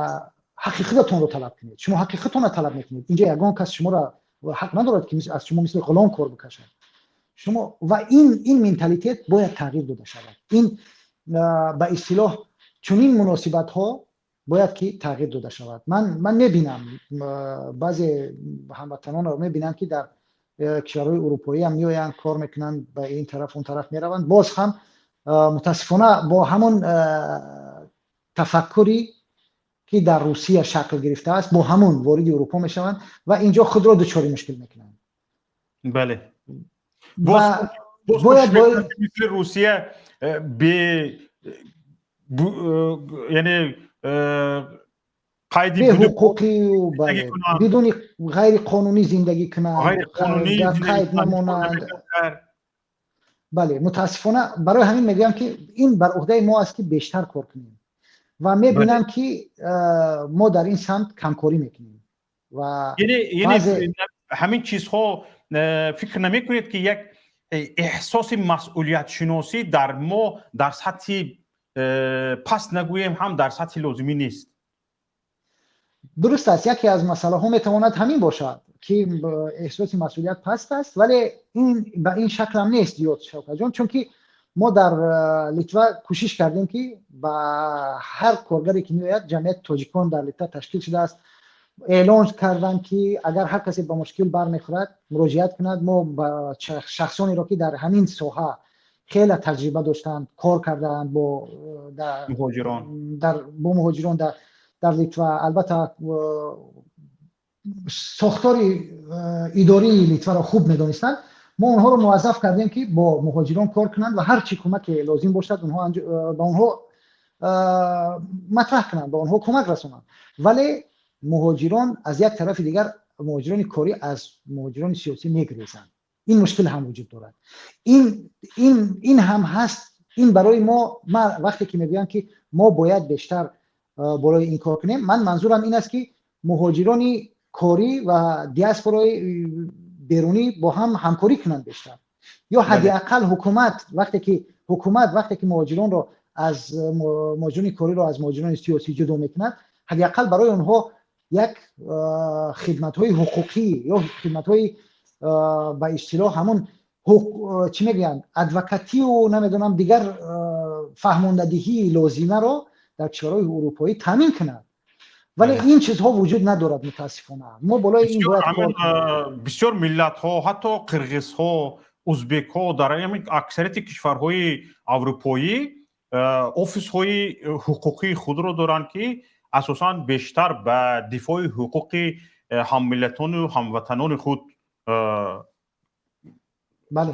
ҳаққи худатонро талаб кунед. Шумо ҳаққи худтонро талаб мекунед. Инҷо ягон кас шуморо ҳақ надорад, ки аз шумо мисли ғулом кор бикашад. Шумо ва ин менталитет бояд тағйир дода шавад. Ин ба истилоҳ чунин муносибатҳо бояд ки тағйир дода шавад. Ман мебинам, баъзе ҳамватанонро мебинам, ки дар кишварҳои урупоӣ ҳам меоянд, кор мекунанд, ба ин тараф, он тараф мераванд, боз ҳам мутаассифона бо ҳамон тафаккури, ки дар Русия шакл гирифтааст, бо ҳамон вориди Урупо мешаванд ва инҷо худро дучори мушкил мекунанд. Бале, мисли Русия бе, яъне қайди беҳуқуқию бидуни ғайриқонунӣ зиндагӣ кунанд, қайд намонанд. Бале, мутаассифона, барои ҳамин мегӯям, ки ин бар уҳдаи мо аст, ки бештар кор кунем, ва мебинам, ки мо дар ин самт камкорӣ мекунем. Ва ҳамин чизҳо, фикр намекунед, ки як эҳсоси масъулиятшиносӣ дар мо дар сатҳи паст нагӯем ҳам, дар сатҳи лозимӣ нест? Дуруст аст, яке аз масъалаҳо метавонад ҳамин бошад, ки эҳсоси масъулият паст аст, вале ин ба ин шаклам нест зиёд, Шавкатҷон, чунки мо дар Литва кӯшиш кардем, ки ба ҳар коргаре, ки меояд, ҷамъияти тоҷикон дар Литва ташкил шудааст, эълон карданд, ки агар ҳар касе ба мушкил бармехӯрад, муроҷиат кунад. Мо ба шахсонеро, ки дар ҳамин соҳа хеле таҷриба доштанд, кор кардаанд бо муҳоҷирон, бо муҳоҷирон дар Литва, албатта сохтори идории Литваро хуб медонистанд, мо онҳоро муваззаф кардем, ки бо муҳоҷирон кор кунанд ва ҳар чӣ кӯмаке лозим бошад, онҳо ба онҳо матраҳ кунанд, ба онҳо кӯмак расонанд. Вале муҳоҷирон аз як тарафи дигар, муҳоҷирони корӣ аз муҳоҷирони сиёсӣ мегрезанд. Ин мушкил ҳам вуҷуд дорад, ин ҳам ҳаст. Ин барои мо, вақте ки мегӯям, ки мо бояд бештар болои ин кор кунем, ман манзурам ин аст, ки муҳоҷирони корӣ ва диаспораи берунӣ бо ҳам ҳамкорӣ кунанд бештар, ё ҳадди ақал ҳукумат вақте ки муҳоҷиронро аз муҳоҷирони кориро аз муҳоҷирони сиёсӣ ҷудо мекунад, ҳадди ақал барои онҳо як хидматҳои ҳуқуқӣ ё хидматҳои ба истилоҳ ҳамон чӣ мегӯянд, адвокатию намедонам, дигар фаҳмондадиҳии лозимаро дар кишварҳои урупоӣ таъмин кунад. Вале ин чизҳо вуҷуд надорад, мутаассифона. Мо болои ин бояд кор. Бисёр миллатҳо, ҳатто қирғизҳо, узбекҳо, дар аксарияти кишварҳои аврупоӣ офисҳои ҳуқуқии худро доранд, ки асосан бештар ба дифои ҳуқуқи ҳаммиллатону ҳамватанони худ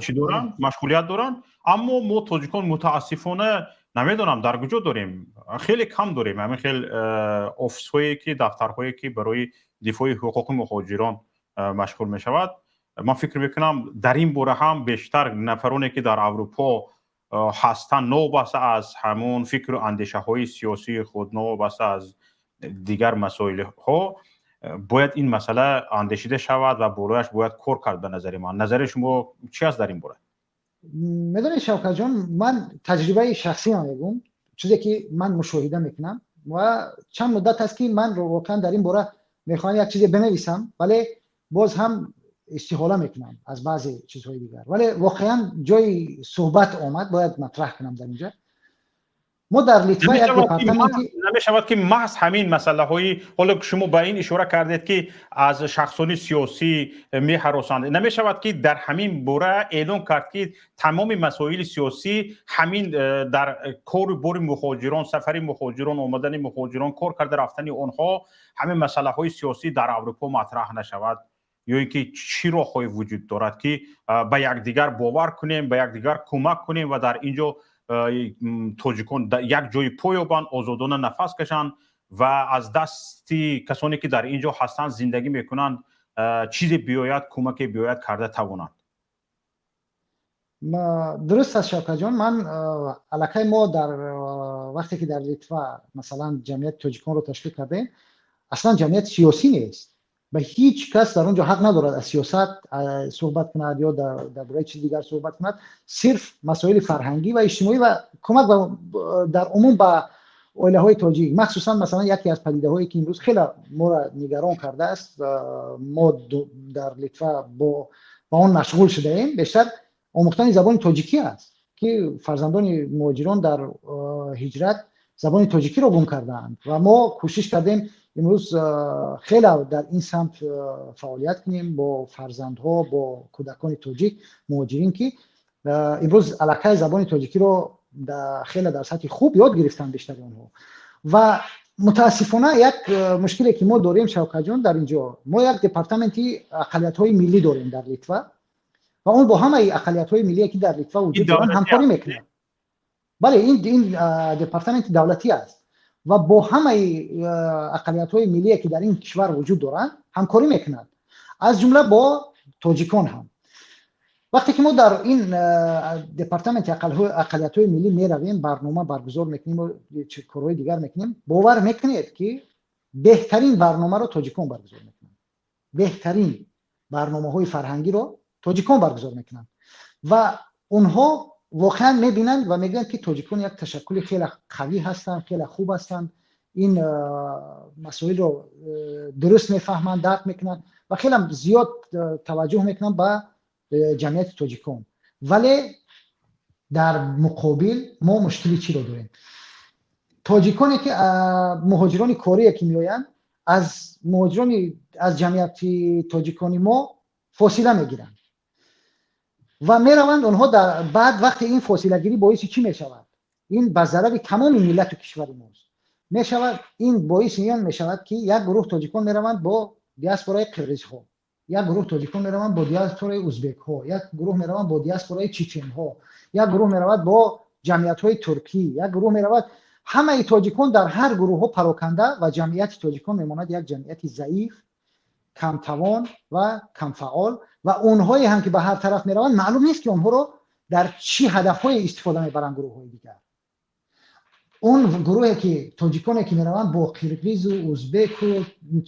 чӣ доранд, машғулият доранд. Аммо мо, тоҷикон, мутаассифона, намедонам, дар куҷо дорем, хеле кам дорем ҳамин хел офисҳое ки, дафтарҳое ки барои дифои ҳуқуқи муҳоҷирон машғул мешавад. Ман фикр мекунам, дар ин бора ҳам бештар нафароне, ки дар Аврупо ҳастанд, новобаста аз ҳамон фикру андешаҳои сиёсии худ, новобаста аз дигар масоилҳо, бояд ин масъала андешида шавад ва болояш бояд кор кард. Ба назари ман, назари шумо чи аст дар ин бора? Медонед, Шавкатҷон, ман таҷрибаи шахсиам мегӯм, чизе ки ман мушоҳида мекунам, ва чанд муддат аст, ки ман воқеан дар ин бора мехоҳам як чизе бинависам, вале боз ҳам истиҳола мекунам аз баъзе чизҳои дигар. Вале воқеан ҷои суҳбат омад, бояд матраҳ кунам. Дар инҷа мо дар Литва як департаменти Намешавад, ки маҳз ҳамин масъалаҳои, ҳоло шумо ба ин ишора кардед, ки аз шахсони сиёсӣ меҳаросанд, намешавад, ки дар ҳамин бора эълон кард, ки тамоми масоили сиёсӣ ҳамин дар кору бори муҳоҷирон, сафари муҳоҷирон, омадани муҳоҷирон, кор карда рафтани онҳо, ҳамин масъалаҳои сиёсӣ дар Аврупо матраҳ нашавад? Ё ин ки чӣ роҳҳое вуҷуд дорад, ки ба якдигар бовар кунем, ба якдигар кӯмак кунем ва дар ин ҷо тоҷикон як ҷои по ёбанд, озодона нафас кашанд ва аз дасти касоне, ки дар ин ҷо ҳастанд, зиндагӣ мекунанд, чизе биёяд, кӯмаке биёяд, карда тавонанд? Дуруст аст, Шавкатҷон. Ман аллакай мо дар вақте ки дар Литва, масалан, ҷамъияти тоҷиконро ташкил кардем. Аслан ҷамъияти сиёсӣ нест ва ҳеҷ кас дар он ҷо ҳақ надорад аз сиёсат суҳбат кунад ё дар бораи чизи дигар суҳбат кунад. Сирф масоили фарҳангӣ ва иҷтимоӣ ва кӯмак дар умум ба оилаҳои тоҷик. Махсусан, масалан, яке аз падидаҳое, ки имрӯз хеле моро нигарон кардааст, мо дар Литва бо ба он машғул шудаем, бештар омӯхтани забони тоҷикӣ аст, ки фарзандони муҳоҷирон дар ҳиҷрат забони тоҷикиро гум кардаанд. Ва мо кӯшиш кардем имрӯз хеле дар ин самт фаъолият кунем бо фарзандҳо, бо кӯдакони тоҷик муҳоҷирин, ки имрӯз аллакай забони тоҷикиро хеле дар сатҳи хуб ёд гирифтанд бештари онҳо. Ва мутаассифона як мушкиле, ки мо дорем, Шавкатҷон, дар ин ҷо мо як департаменти ақаллиятҳои миллӣ дорем дар Литва ва он бо ҳамаи ақаллиятҳои миллие, ки дар Литва вуҷуд доранд, ҳамкорӣ мекунад. Бале, ин департаменти давлатӣ аст ва бо ҳамаи ақаллиятҳои миллие, ки дар ин кишвар вуҷуд доранд, ҳамкорӣ мекунад, аз ҷумла бо тоҷикон ҳам. Вақте ки мо дар ин департаменти ақаллиятҳои миллӣ меравем, барнома баргузор мекунем, корҳои дигар мекунем, бовар мекунед, ки беҳтарин барномаро тоҷикон баргузор мекунанд, беҳтарин барномаҳои фарҳангиро тоҷикон баргузор мекунанд. Ва онҳо воқеан мебинанд ва мегӯянд, ки тоҷикон як ташаккули хеле қавӣ ҳастанд, хеле хуб ҳастанд, ин масоилро дуруст мефаҳманд, дарк мекунанд ва хеле зиёд таваҷҷӯҳ мекунанд ба ҷамъияти тоҷикон. Вале дар муқобил мо мушкили чиро дорем? Тоҷиконе, ки муҳоҷирони корие, ки меоянд, аз муҳоҷирони аз ҷамъияти тоҷикони мо фосила мегиранд ва мераванд онҳо. Баъд вақте ин фосилагирӣ боиси чӣ мешавад? Ин ба зарари тамоми миллату кишвари мост мешавад. Ин боиси он мешавад, ки як гурӯҳ тоҷикон мераванд бо диаспораи қирғизҳо, як гурӯҳ тоҷикон мераванд бо диаспораи узбекҳо, як гурӯҳ мераванд бо диаспораи чеченҳо, як гурӯҳ меравад бо ҷамъиятҳои туркӣ, як гурӯҳ меравад. Ҳамаи тоҷикон дар ҳар гурӯҳҳо пароканда ва ҷамъияти тоҷикон мемонад як ҷамъияти заиф, камтавон ва камфаъол. Ва онҳое ҳам, ки ба ҳар тараф мераванд, маълум нест, ки онҳоро дар чӣ ҳадафҳое истифода мебаранд гурӯҳҳои дигар. Он гурӯҳе, ки тоҷиконе, ки мераванд бо қирғизу узбеку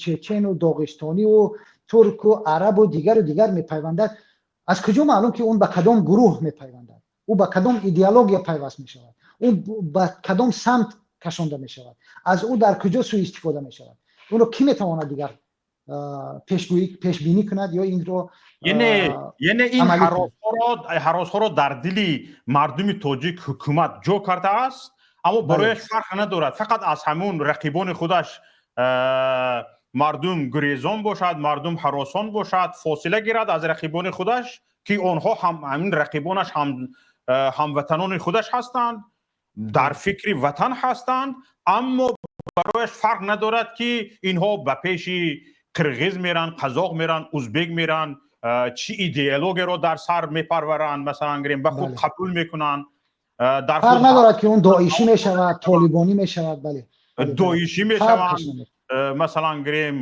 чечену доғистониву турку арабу дигару дигар мепайвандад, аз куҷо маълум, ки он ба кадом гурӯҳ мепайвандад, ӯ ба кадом идеология пайваст мешавад, ӯ ба кадом самт кашонда мешавад, аз ӯ дар куҷо суистифода мешавад? Онро кӣ метавонад дигар пешгӯӣ, пешбинӣ кунад ё инро? Яъне ин ҳаросҳоро дар дили мардуми тоҷик ҳукумат ҷо кардааст, аммо барояш фарқ надорад, фақат аз ҳамун рақибони худаш мардум гурезон бошад, мардум ҳаросон бошад, фосила гирад аз рақибони худаш, ки онҳо ҳам ҳамин рақибонаш ҳам ҳамватанони худаш ҳастанд, дар фикри ватан ҳастанд, аммо барояш фарқ надорад, ки инҳо ба пеши қирғиз меранд, қазоқ меранд, узбек меранд, чӣ идеологияро дар сар мепарваранд, масалан гирем, ба худ қабул мекунанд. Дар фарқ надорад, ки он доишӣ мешавад, толибонӣ мешавад, бале. Доишӣ мешаванд, масалан гирем,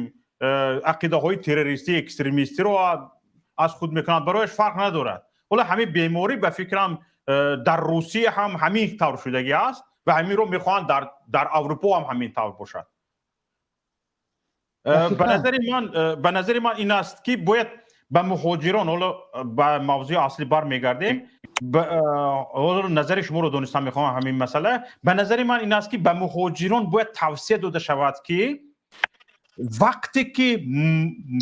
ақидаҳои террористӣ, экстремистиро аз худ мекунанд, барояш фарқ надорад. Ҳоло ҳамин беморӣ, ба фикрам, дар Русия ҳам ҳамин тавр шудагӣ аст ва ҳаминро мехоҳанд дар Аврупо ҳам ҳамин тавр бошад. Ба назари ман ин аст, ки бояд ба муҳоҷирон, ҳоло ба мавзӯи аслӣ бармегардем, ҳоло назари шуморо донистан мехоҳам ҳамин масъала. Ба назари ман ин аст, ки ба муҳоҷирон бояд тавсия дода шавад, ки вақте ки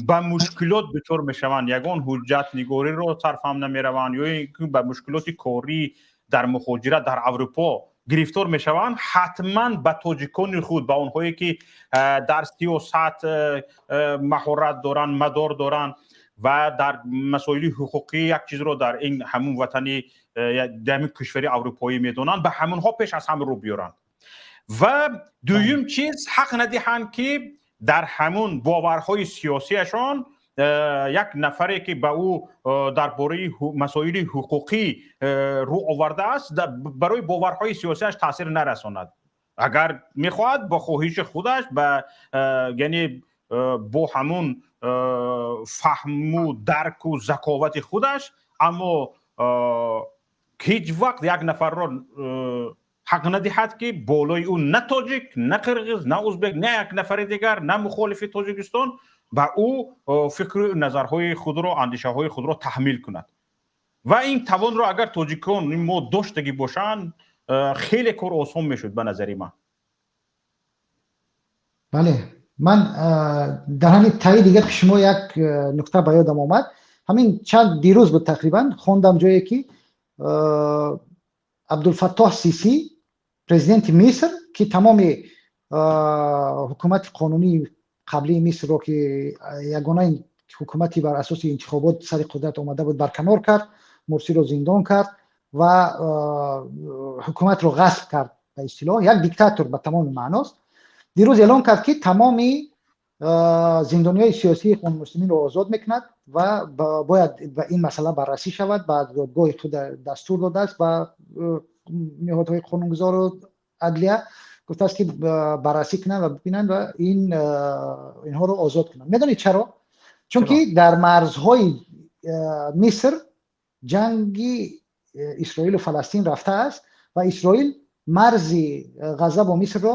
ба мушкилот дучор мешаванд, ягон ҳуҷҷатнигориро сарфаҳм намераванд ё ин ки ба мушкилоти корӣ дар муҳоҷират дар Аврупо гирифтор мешаванд, ҳатман ба тоҷикони худ, ба онҳое, ки дар сиёсат маҳорат доранд, мадор доранд ва дар масоили ҳуқуқӣ як чизро дар ин ҳамун ватани, дар ҳамин кишвари аврупоӣ медонанд, ба ҳамонҳо пеш аз ҳама рӯ биёранд. Ва дуюм чиз, ҳақ надиҳанд, ки дар ҳамун боварҳои сиёсиашон як нафаре, ки ба ӯ дар бораи масоили ҳуқуқӣ рӯ овардааст, барои боварҳои сиёсиаш таъсир нарасонад. Агар мехоҳад, бо хоҳиши худаш, ба яъне бо ҳамун фаҳму дарку заковати худаш, аммо ҳеҷ вақт як нафарро Ҳақ надиҳад, ки болои ӯ на тоҷик, на қирғиз, на узбек, на як нафари дигар, на мухолифи Тоҷикистон ба ӯ фикру назарҳои худро, андешаҳои худро таҳмил кунад. Ва ин тавонро агар тоҷикон мо доштагӣ бошанд, хеле кор осон мешуд, ба назари ман. Бале, ман дар ҳамин таи гапи шумо як нукта ба ёдам омад. Ҳамин чанд дирӯз буд тақрибан, хондам ҷое, ки Абдулфаттоҳ Сисӣ, президенти Миср, ки тамоми ҳукумати қонунии қаблии Мисрро, ки ягона ҳукумати бар асоси интихобот сари қудрат омада буд, барканор кард, Мурсиро зиндон кард ва ҳукуматро ғасб кард, ба истилоҳ як диктатор ба тамоми маъност, дирӯз эълон кард, ки тамоми зиндониҳои сиёсии Ихвонмуслиминро озод мекунад ва бояд ба ин масъала баррасӣ шавад. Ба додгоҳи худ дастур додааст, ба ниҳодҳои қонунгузору адлия гуфтааст, ки баррасӣ кунанд ва бибинанд ва инҳоро озод кунанд. Медонед чаро? Чунки дар марзҳои Миср ҷанги Исроилу Фаластин рафтааст ва Исроил марзи Ғазза бо Мисрро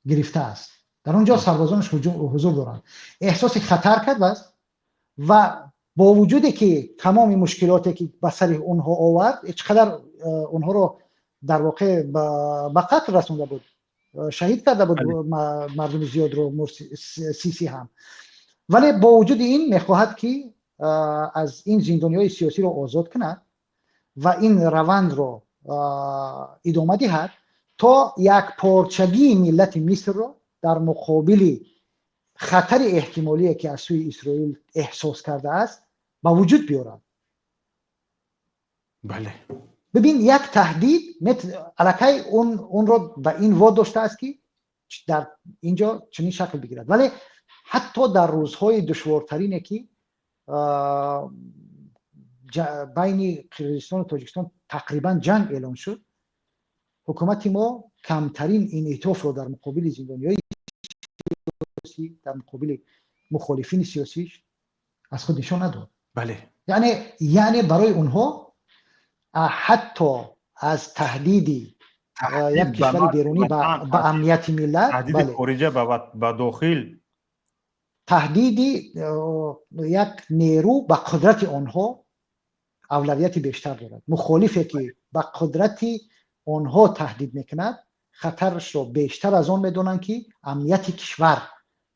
гирифтааст, дар он ҷо сарбозонаш ҳузур доранд. Эҳсоси хатар кардааст ва бо вуҷуде ки тамоми мушкилоте, ки ба сари онҳо овард, чӣ қадар онҳоро дар воқеъ ба қатл расонда буд, шаҳид карда буд мардуми зиёдро Сиси ҳам, вале бо вуҷуди ин мехоҳад, ки аз ин зиндониҳои сиёсиро озод кунад ва ин равандро идома диҳад, то якпорчагии миллати Мисрро дар муқобили хатари эҳтимолие, ки аз сӯи Исроил эҳсос кардааст, ба вуҷуд биёрад. Бибин, як таҳдид аллакай онро ба ин водоштааст, ки дар ин ҷо чунин шакл бигирад. Вале ҳатто дар рӯзҳои душвортарине, ки байни Қирғизистону Тоҷикистон тақрибан ҷанг эълон шуд, ҳукумати мо камтарин инъитофро дар муқобили зиндониҳои сиёсӣ, дар муқобили мухолифини сиёсиш аз худ нишон надод. Яъне барои онҳо ҳатто аз таҳдиди як кишвари берунӣ ба амнияти миллат, хориҷа ба дохил, таҳдиди як нерӯ ба қудрати онҳо авлавияти бештар дорад. Мухолифе, ки ба қудрати онҳо таҳдид мекунад, хатарашро бештар аз он медонанд, ки амнияти кишвар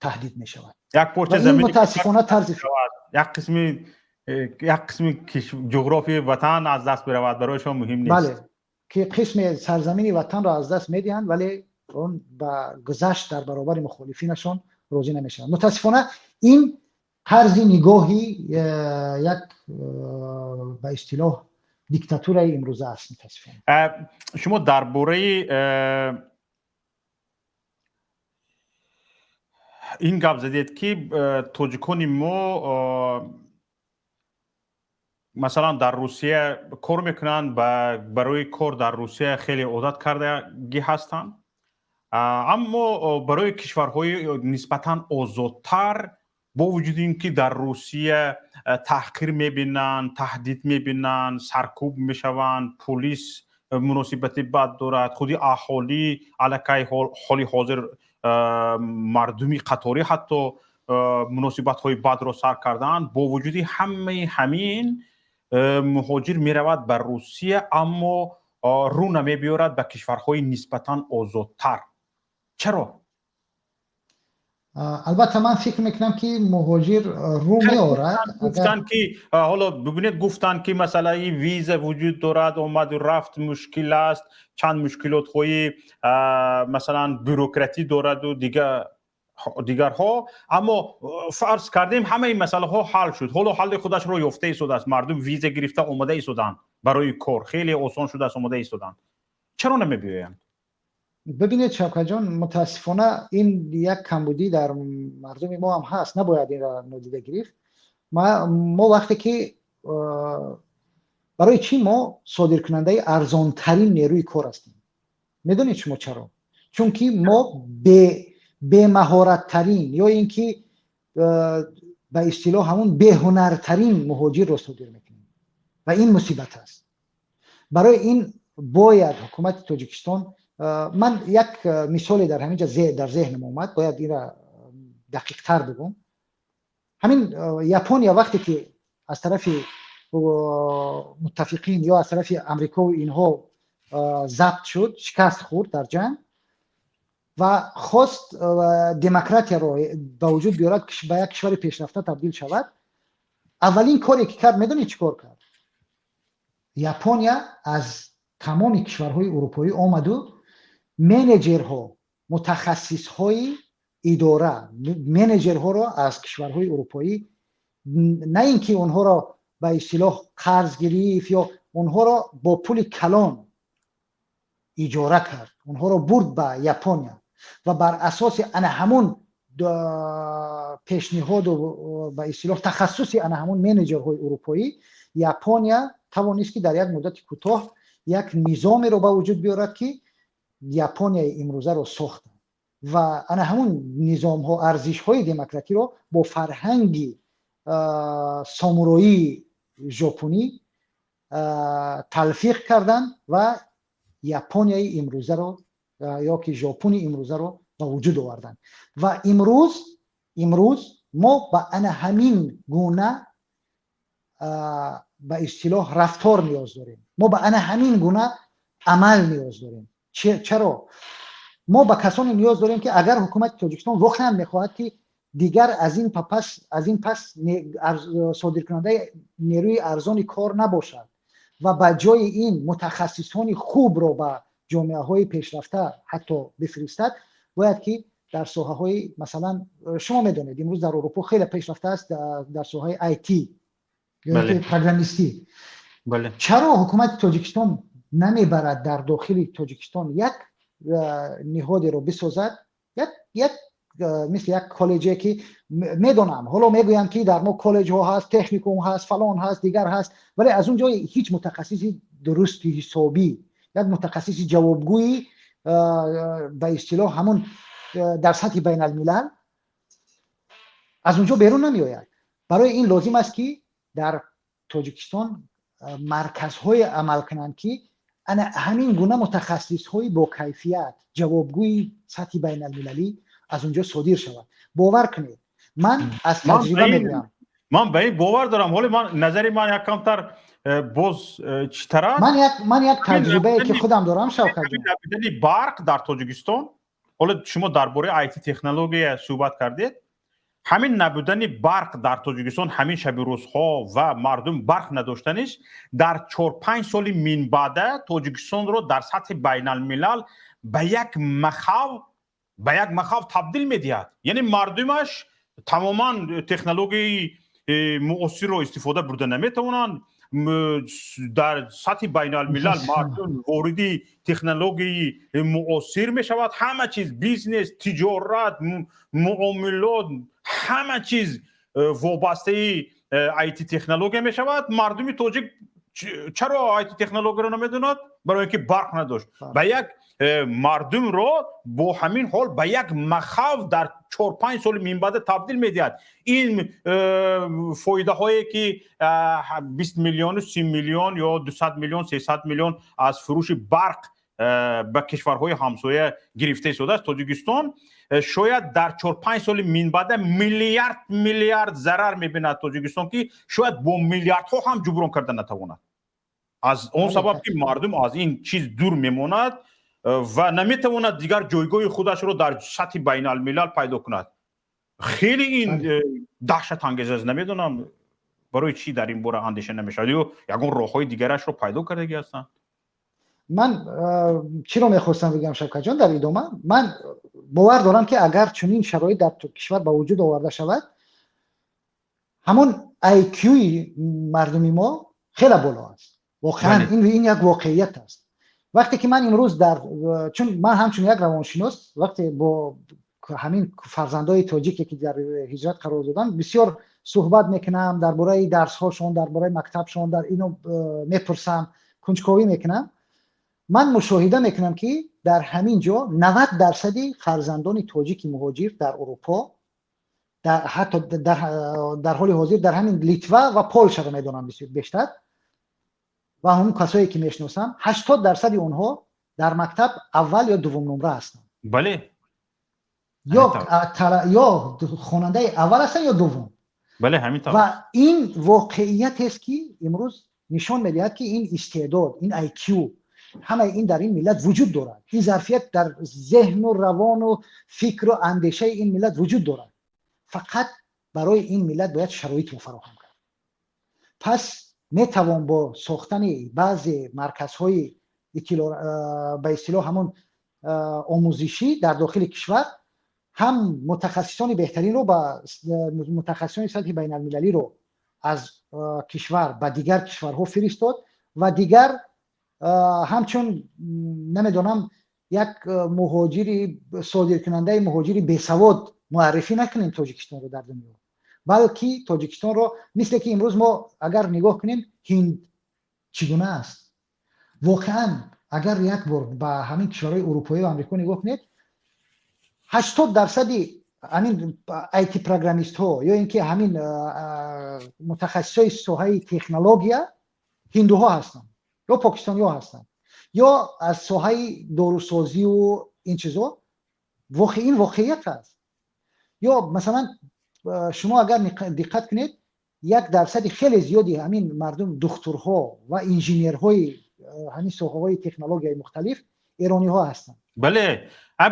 таҳдид мешавад. Як порча замин, мутаассифона, тарзи як қисми ҷуғрофии ватан аз даст биравад, барои шумо муҳим нест. Бале, ки қисми сарзамини ватанро аз даст медиҳанд, вале он ба гузашт дар баробари мухолифинашон розӣ намешаванд. Мутаассифона, ин тарзи нигоҳи як ба истилоҳ диктатураи имрӯза аст, мутаассифона. Шумо дар бораи ин гап задед, ки тоҷикони мо масалан дар Русия кор мекунанд, барои кор дар Русия хеле одат кардагӣ ҳастанд, аммо барои кишварҳои нисбатан озодтар, бо вуҷуди ин ки дар Русия таҳқир мебинанд, таҳдид мебинанд, саркӯб мешаванд, пулис муносибати бад дорад, худи аҳолӣ аллакай ҳоли ҳозир мардуми қаторӣ ҳатто муносибатҳои бадро сар карданд, бо вуҷуди ҳамаи ҳамин муҳоҷир меравад ба Русия, аммо рӯ намебиёрад ба кишварҳои нисбатан озодтар. Чаро? Албатта, ман фикр мекунам, ки муҳоҷир рӯ меорад. Гуфтанд, ки ҳоло бибинед, гуфтанд, ки масъалаи виза вуҷуд дорад, омаду рафт мушкил аст, чанд мушкилотҳои масалан бюрократӣ дораду дигарҳо. Аммо фарз кардем, ҳамаи масъалаҳо ҳал шуд, ҳоло ҳалли худашро ёфта истодааст, мардум виза гирифта омода истоданд, барои кор хеле осон шудааст, омода истоданд, чаро намебиёянд? Бибинед, Шавкатҷон, мутаассифона, ин як камбудӣ дар мардуми мо ҳам ҳаст, набояд инро нодида гирифт. Мо вақте ки барои чӣ мо содиркунандаи арзонтарин нерӯи кор ҳастем? Медонед шумо чаро? Чунки мо бемаҳораттарин ё ин ки ба истилоҳ ҳамун беҳунартарин муҳоҷирро содир мекунем ва ин мусибат аст барои ин. Бояд ҳукумати Тоҷикистон, ман як мисоле дар ҳамин ҷа дар зеҳнам омад, бояд инра дақиқтар бигӯм. Ҳамин Япония вақте ки аз тарафи муттафиқин ё аз тарафи Амрикову инҳо забт шуд, шикаст хӯрд дар ҷанг ва хост демократияро ба вуҷуд биёрад, ба як кишвари пешрафта табдил шавад, аввалин коре ки кард, медонед чӣ кор кард? Япония аз тамоми кишварҳои урупоӣ омаду менеҷерҳо, мутахассисҳои идора, менеҷерҳоро аз кишварҳои урупоӣ, на ин ки онҳоро ба истилоҳ қарз гирифт ё онҳоро бо пули калон иҷора кард, онҳоро бурд ба Япония ва бар асоси ана ҳамун пешниҳоду ба истилоҳ тахассуси ана ҳамун менеҷерҳои урупоӣ Япония тавонист, ки дар як муддати кӯтоҳ як низомеро ба вуҷуд биёрад, ки Японияи имрӯзаро сохтанд ва ана ҳамун низомҳо, арзишҳои демократиро бо фарҳанги самуроии жопунӣ талфиқ карданд ва Японияи имрӯзаро ё ки Жопуни имрӯзаро ба вуҷуд оварданд. Ва имрӯз мо ба ана ҳамин гуна ба истилоҳ рафтор ниёз дорем, мо ба ана ҳамин гуна амал ниёз дорем. Чаро мо ба касоне ниёз дорем, ки агар ҳукумати Тоҷикистон воқеан мехоҳад, ки дигар аз ин пас содиркунандаи нерӯи арзони кор набошад ва ба ҷои ин мутахассисони хубро ба ҷомеаҳои пешрафта ҳатто бифиристад, бояд ки дар соҳаҳои, масалан, шумо медонед, имрӯз дар Урупо хеле пешрафта аст дар соҳаи IT ё программистӣ. Чаро ҳукумати Тоҷикистон намебарад дар дохили Тоҷикистон як ниҳодеро бисозад, як мисли як коллеҷе, ки медонам, ҳоло мегӯянд, ки дар мо коллеҷҳо ҳаст, техникум ҳаст, фалон ҳаст, дигар ҳаст, вале аз он ҷо ҳеҷ мутахассиси дурусти ҳисобӣ, як мутахассиси ҷавобгӯи ба истилоҳ ҳамун дар сатҳи байналмилал аз он ҷо берун намеояд. Барои ин лозим аст, ки дар Тоҷикистон марказҳое амал кунанд, ки ана ҳамин гуна мутахассисҳои бо кайфият, ҷавобгӯи сатҳи байналмилалӣ аз он ҷо содир шавад. Бовар кунед, ман аз таҷриба мегӯям. Ман ба ин бовар дорам. Ҳоле ман назари ман як камтар боз читар аст. Ман як таҷрибае, ки худам дорам, Шавкатҷон. Барқ дар Тоҷикистон, ҳоло шумо дар бораи IT технология суҳбат кардед, ҳамин набудани барқ дар Тоҷикистон ҳамин шаби рӯзҳо ва мардум барқ надоштаниш дар 4-5 соли минбаъда Тоҷикистонро дар сатҳи байналмилал ба як махав табдил медиҳад. Яъне мардумаш тамоман технологияи муосирро истифода бурда наметавонанд. Дар сатҳи байналмилал мардум вориди технологияи муосир мешавад, ҳама чиз, бизнес, тиҷорат, муомилот, ҳама чиз вобастаи IT технология мешавад. Мардуми тоҷик чаро IT технологияро намедонад? Барои ин ки барқ надошт. Ба як мардумро бо ҳамин ҳол ба як махав дар 4-5 соли минбаъда табдил медиҳад. Ин фоидаҳое, ки 20 миллиону 30 миллион ё 200 миллион, 300 миллион аз фурӯши барқ ба кишварҳои ҳамсоя гирифта истодааст Тоҷикистон, шояд дар 4-5 соли минбаъда миллиард миллиард зарар мебинад Тоҷикистон, ки шояд бо миллиардҳо ҳам ҷуброн карда натавонад, аз он сабаб ки мардум аз ин чиз дур мемонад ва наметавонад дигар ҷойгоҳи худашро дар сатҳи байналмилал пайдо кунад. Хеле ин даҳшатангез аст. Намедонам, барои чӣ дар ин бора андеша намешавад ё ягон роҳҳои дигарашро пайдо кардагӣ ҳастанд. Ман чиро мехостам бигӯям, Шавкатҷон, дар идома: ман бовар дорам, ки агар чунин шароит дар кишвар ба вуҷуд оварда шавад, ҳамон IQ-и мардуми мо хеле боло аст. Воқеан ин як воқеият аст. Вақте ки ман имрӯз дар, чун ман ҳамчун як равоншинос, вақте бо ҳамин фарзандои тоҷике, ки дар ҳиҷрат қарор доданд, бисёр суҳбат мекунам дар бораи дарсҳошон, дар бораи мактабшон, дар ино мепурсам, кунҷковӣ мекунам, ман мушоҳида мекунам, ки дар ҳамин ҷо 90 дарсади фарзандони тоҷики муҳоҷир дар Урупо, ҳатто дар ҳоли ҳозир дар ҳамин Литва ва Полшаро медонам бештар. Ва ҳамон касое ки мешиносам, 80% онҳо дар мактаб аввал ё дуввум нумра ҳастанд. Ё хонандаи аввал ҳастанд ё дуввум. Бале, ҳамин тавр. Ва ин воқеиятест, ки имрӯз нишон медиҳад, ки ин истеъдод, ин IQ, ҳамаи ин дар ин миллат вуҷуд дорад. Ин зарфият дар зеҳну равону фикру андешаи ин миллат вуҷуд дорад. Фақат барои ин миллат бояд шароитро фароҳам кард. Пас метавон бо сохтани баъзе марказҳои ба истилоҳ ҳамон омӯзишӣ дар дохили кишвар ҳам мутахассисони беҳтаринро, ба мутахассисони сатҳи байналмилалиро аз кишвар ба дигар кишварҳо фиристод ва дигар ҳамчун, намедонам, як муҳоҷири содиркунандаи муҳоҷири бесавод муаррифӣ накунем Тоҷикистонро дар дунё, балки Тоҷикистонро, мисле ки имрӯз мо агар нигоҳ кунем, Ҳинд чӣ гуна аст. Воқеан, агар як бор ба ҳамин кишварҳои урупоӣ ва Амрико нигоҳ кунед, 80% ҳамин IT программистҳо ё ин ки ҳамин мутахассисҳои соҳаи технология ҳиндуҳо ҳастанд ё покистониҳо ҳастанд, ё аз соҳаи дорусозию ин чизо. Ин воқеият аст. Ё масалан, шумо агар диққат кунед, 1% хеле зиёди ҳамин мардум, духтурҳо ва инженерҳои ҳамин соҳаҳои технологияи мухталиф эрониҳо ҳастанд. Бале,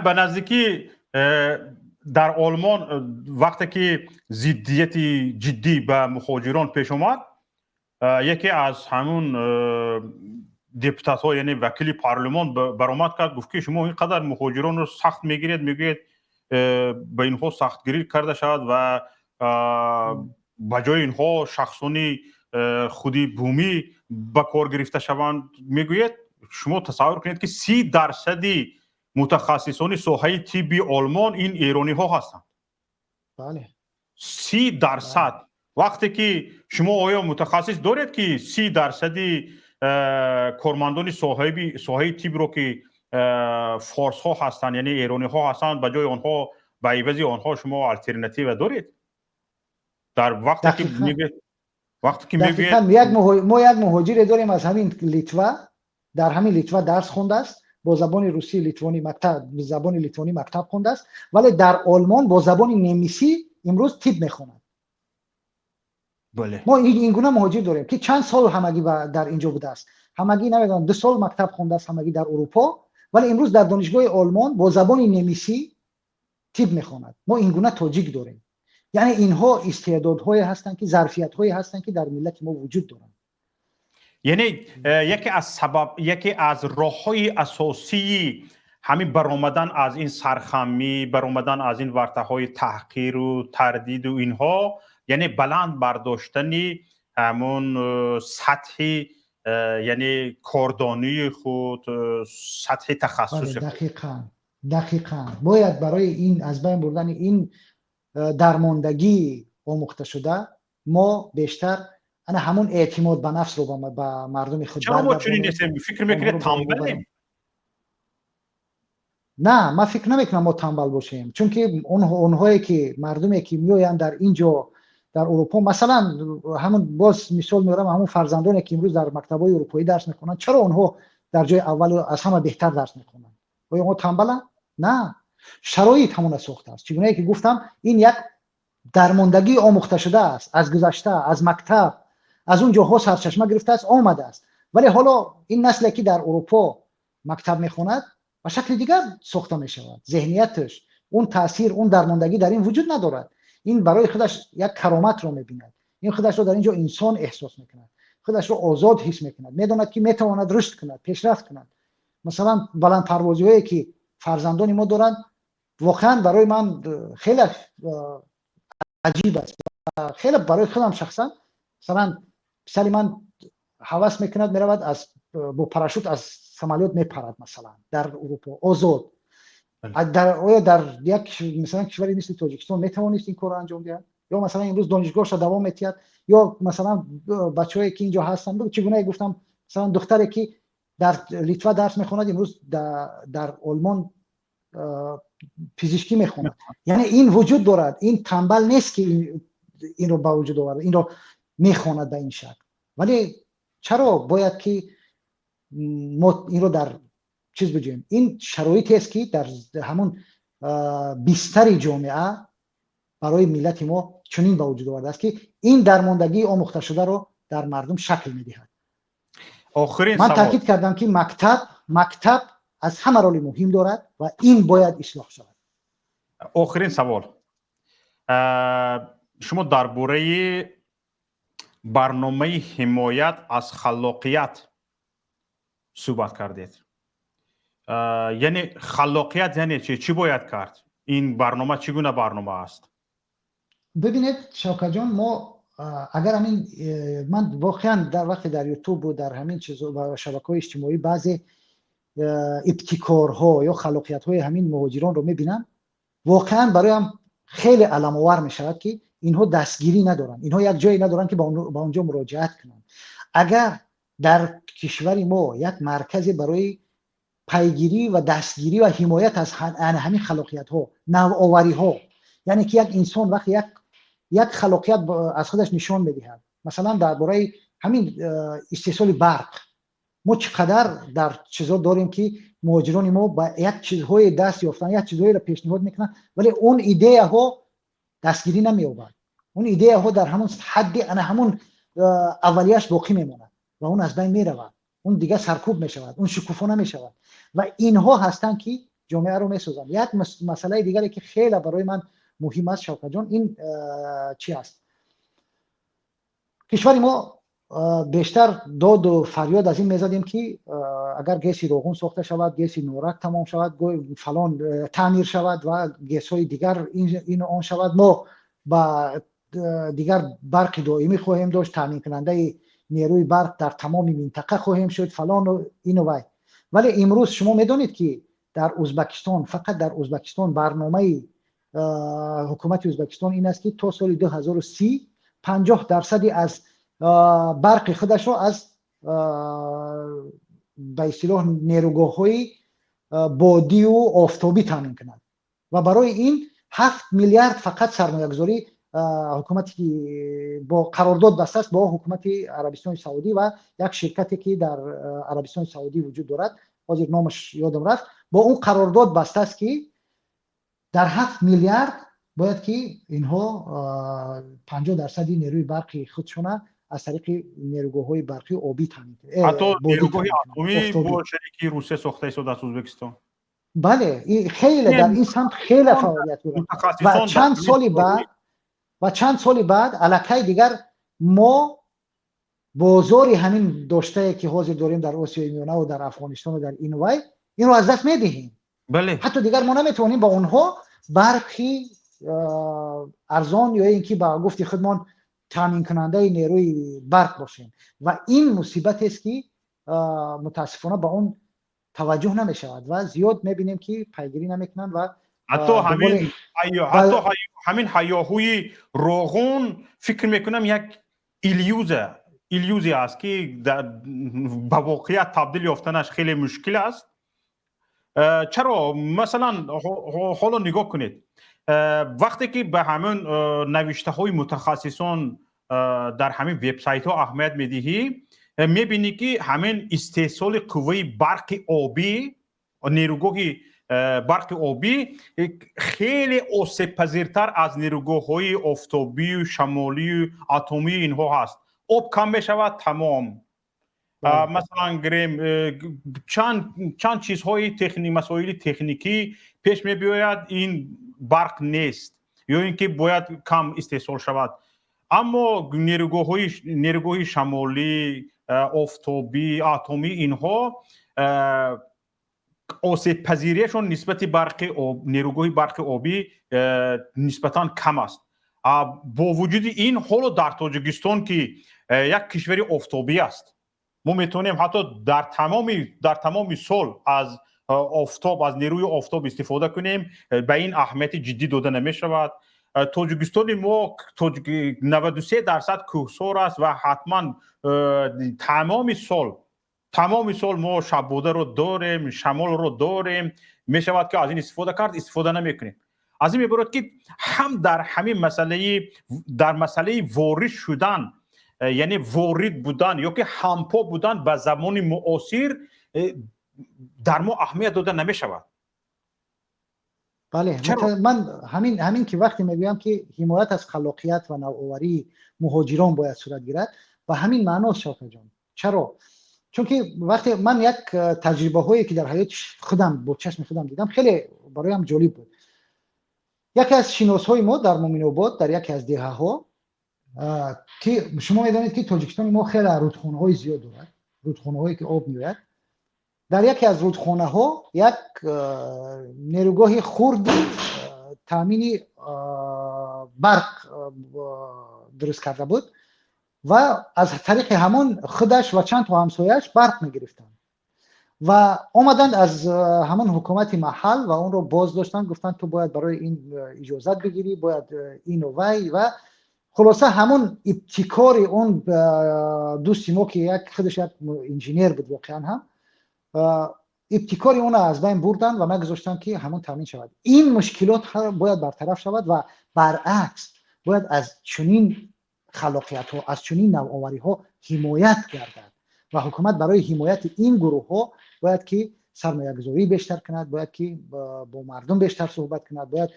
ба наздикӣ дар Олмон, вақте ки зиддияти ҷиддӣ ба мухоҷирон пеш омад, яке аз ҳамун депутатҳо, яъне вакили парлумон, баромад кард, гуфт, ки шумо ин қадар мухоҷиронро сахт мегиред, мегӯед, ба инҳо сахтгирӣ карда шавад ва ба ҷои инҳо шахсони худи бумӣ ба кор гирифта шаванд, мегӯед. Шумо тасаввур кунед, ки 30% мутахассисони соҳаи тибби Олмон ин эрониҳо ҳастанд. 30%. Вақте ки шумо оё мутахассис доред, ки 30% кормандони соҳаи тибро, ки форсҳо ҳастанд, яъне эрониҳо ҳастанд, ба ҷои онҳо, ба ивази онҳо шумо алтернатива доред? Дар вақте ки вақте ки мегӯед, мо як муҳоҷире дорем аз ҳамин Литва, дар ҳамин Литва дарс хондааст, бо забони русӣ, литвонӣ мактаб, забони литвонӣ мактаб хондааст, вале дар Олмон бо забони немисӣ имрӯз тиб мехонад. Мо ин гуна муҳоҷир дорем, ки чанд сол ҳамагӣ дар инҷо будааст, ҳамагӣ, намедонам, 2 сол мактаб хондааст ҳамагӣ дар Урупо, вале имрӯз дар донишгоҳи Олмон бо забони немисӣ тиб мехонад. Мо ин гуна тоҷик дорем. Яъне инҳо истеъдодҳое ҳастанд, ки зарфиятҳое ҳастанд, ки дар миллати мо вуҷуд доранд. Яъне яке аз сабаб, яке аз роҳҳои асосии ҳамин баромадан аз ин сархамӣ, баромадан аз ин вартаҳои таҳқиру тардиду инҳо, яъне баланд бардоштани ҳамон сатҳи яъне кордонии худ, сатҳи тахассуси. Дақиқан, дақиқан. Бояд барои ин аз байн бурдани ин дармондагии омӯхташуда мо бештар ана ҳамон эътимод ба нафсро ба мардуми худ. Чаро мо чунин нестем? Фикр мекунед, тамбалем? На, ман фикр намекунам, мо тамбал бошем, чунки онҳое ки, мардуме ки меоянд дар ин ҷо, дар Урупо, масалан, ҳамон боз мисол меорам, ҳамон фарзандоне ки имрӯз дар мактабҳои урупоӣ дарс мехонанд, чаро онҳо дар ҷои аввалу аз ҳама беҳтар дарс мехонанд? Оё онҳо тамбаланд? На, шароит ҳамона сохтааст. Чӣ гунае ки гуфтам, ин як дармондагии омӯхташуда аст аз гузашта, аз мактаб, аз он ҷоҳо сарчашма гирифтааст, омадааст. Вале ҳоло ин насле ки дар Урупо мактаб мехонад, ба шакли дигар сохта мешавад зеҳнияташ. Он таъсир, он дармондагӣ дар ин вуҷуд надорад. Ин барои худаш як кароматро мебинад, ин худашро дар ин ҷо инсон эҳсос мекунад, худашро озод ҳис мекунад, медонад, ки метавонад рушд кунад, пешрафт кунад. Масалан, баландпарвозиҳое ки фарзандони мо доранд, воқеан барои ман хеле аҷиб аст, хеле барои худам шахсан. Масалан, писари ман ҳавас мекунад, меравад, аз бо парашют аз самолёт мепарад, масалан, дар Урупо озод. Оё дар як, масалан, кишваре мисли Тоҷикистон метавонист ин корро анҷом диҳад? Ё масалан, имрӯз донишгоҳша давом метиҳад, ё масалан, бачаҳое ки инҷо ҳастанд, чӣ гунае гуфтам, масалан, духтаре ки дар Литва дарс мехонад, имрӯз дар Олмон пизишкӣ мехонад. Яъне ин вуҷуд дорад. Ин тамбал нест, ки инро ба вуҷуд овард, инро мехонад ба ин шакл, вале Чаро бояд ки мо инро дар чиз биҷӯем? Ин шароитест, ки дар ҳамун бистари ҷомеа барои миллати мо чунин ба вуҷуд овардааст, ки ин дармондагии омӯхташударо дар мардум шакл медиҳад. Охирин. Ман таъкид кардам, ки мактаб аз ҳама роли муҳим дорад ва ин бояд ислоҳ шавад. Охирин савол. Шумо дар бораи барномаи ҳимоят аз халлоқият суҳбат кардед. Яъне халлоқият яъне чи? Чӣ бояд кард? Ин барнома чӣ гуна барнома аст? Бибинед, Шавкатҷон, мо агар ҳамин ман воқеан дар вақте дар Ютубу дар ҳамин чиз шабакаҳои иҷтимоӣ баъзе ибтикорҳо ё халоқиятҳои ҳамин муҳоҷиронро мебинам, воқеан бароям хеле аламовар мешавад, ки инҳо дастгирӣ надоранд, инҳо як ҷое надоранд, ки ба он ҷо муроҷиат кунанд. Агар дар кишвари мо як марказе барои пайгирӣ ва дастгирӣ ва ҳимоят аз ҳамин халоқиятҳо, навовариҳо, яъне ки як инсон вақте як халоқият аз худаш нишон медиҳад, масалан, дар бораи ҳамин истеҳсоли барқ, мо чӣ қадар дар чизо дорем, ки муҳоҷирони мо ба як чизҳое даст ёфтан, як чизҳоеро пешниҳод мекунанд, вале он идеяҳо дастгирӣ намеёбад, он идеяҳо дар ҳамон ҳадди ана ҳамон аввалияш боқӣ мемонад ва он аз байн меравад, он дигар саркӯб мешавад, он шукуфо намешавад. Ва инҳо ҳастанд, ки ҷомеаро месозанд. Як масъалаи дигаре, ки хеле барои ман муҳим аст, Шавкатҷон, ин чи аст? Кишвари мо бештар доду фарёд аз ин мезадем, ки агар ГЭСи Роғун сохта шавад, ГЭСи Норак тамом шавад, фалон таъмир шавад ва ГЭСҳои дигар ину он шавад, мо ба дигар барқи доимӣ хоҳем дошт, таъминкунандаи нерӯи барқ дар тамоми минтақа хоҳем шуд, фалону ину вай. Вале имрӯз шумо медонед, ки дар Узбакистон, фақат дар Узбакистон, барномаи ҳукумати Узбакистон ин аст, ки то соли 2030 50 дарсади аз барқи худашро аз, ба истилоҳ, нерӯгоҳҳои бодию офтобӣ таъмин кунад ва барои ин 7 миллиард фақат сармоягузорӣ ҳукумати бо қарордод бастааст бо ҳукумати Арабистони Саудӣ ва як ширкате, ки дар Арабистони Саудӣ вуҷуд дорад, ҳозир номаш ёдам рафт, бо он қарордод бастааст, ки дар 7 миллиард бояд ки инҳо 50 дарсади нерӯи барқи худшона аз тариқи нерӯгоҳҳои барқи обӣ таъмин. Ҳатто нерӯгоҳи атомӣ бо шарики Русия сохта истодааст Ӯзбекистон. Бале, хеле дар ин самт хеле фаъолият дорад ва чанд соли баъд аллакай дигар мо бозори ҳамин доштае, ки ҳозир дорем дар Осиёи Миёнаву дар Афғонистону дар ин вай, инро аз даст медиҳем. Ҳатто дигар мо наметавонем ба онҳо барқи арзон ё ин ки, ба гуфти худмон, таъминкунандаи нерӯи барқ бошем. Ва ин мусибатест, ки мутаассифона ба он таваҷҷӯҳ намешавад ва зиёд мебинем, ки пайгирӣ намекунанд ва ҳатто ҳамин ҳайёҳӯи Роғун, фикр мекунам, як иллюзия аст, ки ба воқеият табдил ёфтанаш хеле мушкил аст. Чаро? Масалан, ҳоло нигоҳ кунед, вақте ки ба ҳамин навиштаҳои мутахассисон дар ҳамин вебсайтҳо аҳамият медиҳӣ, мебинӣ, ки ҳамин истеҳсоли қувваи барқи обӣ, нерӯгоҳи барқи обӣ хеле осебпазиртар аз нерӯгоҳҳои офтобию шамолию атомию инҳо ҳаст. Об кам мешавад, тамом. Масалан, гирем, чанд чизҳои масоили техникӣ пеш мебиёяд, ин барқ нест ё ин ки бояд кам истеҳсол шавад. Аммо нерӯгоҳи шамолӣ, офтобӣ, атомӣ, инҳо осебпазириашон нисбати барқи нерӯгоҳи барқи обӣ нисбатан кам аст. Бо вуҷуди ин, ҳоло дар Тоҷикистон, ки як кишвари офтобӣ аст, мо метавонем ҳатто дар тамоми сол аз офтоб, аз нерӯи офтоб истифода кунем, ба ин аҳамияти ҷиддӣ дода намешавад. Тоҷикистони мо 93% кӯҳсор аст ва ҳатман тамоми сол мо шаббодаро дорем, шамолро дорем, мешавад, ки аз ин истифода кард, истифода намекунем. Аз ин мебарод, ки ҳам дар ҳамин масъалаи, дар масъалаи ворид шудан. Яъне ворид будан ё ки ҳампо будан ба замони муосир дар мо аҳамият дода намешавад. Бале, ман ҳамин ки вақте мегӯям, ки ҳимоят аз халоқият ва навоварии муҳоҷирон бояд сурат гирад, ба ҳамин маъност, Шавкатҷон. Чаро? Чунки вақте ман як таҷрибаҳое, ки дар ҳаёти худам бо чашми худам дидам, хеле бароям ҷолиб буд. Яке аз шиносҳои мо дар Муминобод, дар яке аз деҳаҳо, ки шумо медонед, ки Тоҷикистони мо хеле рудхонаҳои зиёд дорад, рудхонаҳое, ки об меояд, дар яке аз рудхонаҳо як нерӯгоҳи хурди таъмини барқ дуруст карда буд ва аз тариқи ҳамон худаш ва чанд то ҳамсояаш барқ мегирифтанд. Ва омаданд аз ҳамон ҳукумати маҳал ва онро боз доштанд, гуфтанд, ту бояд барои ин иҷозат бигирӣ, бояд ину вай. Ва хулоса, ҳамон ибтикори он дӯсти мо, ки як худаш як инженер буд, воқеан ҳам ибтикори онро аз байн бурданд ва нагузоштанд, ки ҳамон таъмин шавад. Ин мушкилот бояд бартараф шавад ва баръакс, бояд аз чунин халоқиятҳо, аз чунин навовариҳо ҳимоят гардад ва ҳукумат барои ҳимояти ин гурӯҳҳо бояд ки сармоягузорӣ бештар кунад, бояд ки бо мардум бештар суҳбат кунад, бояд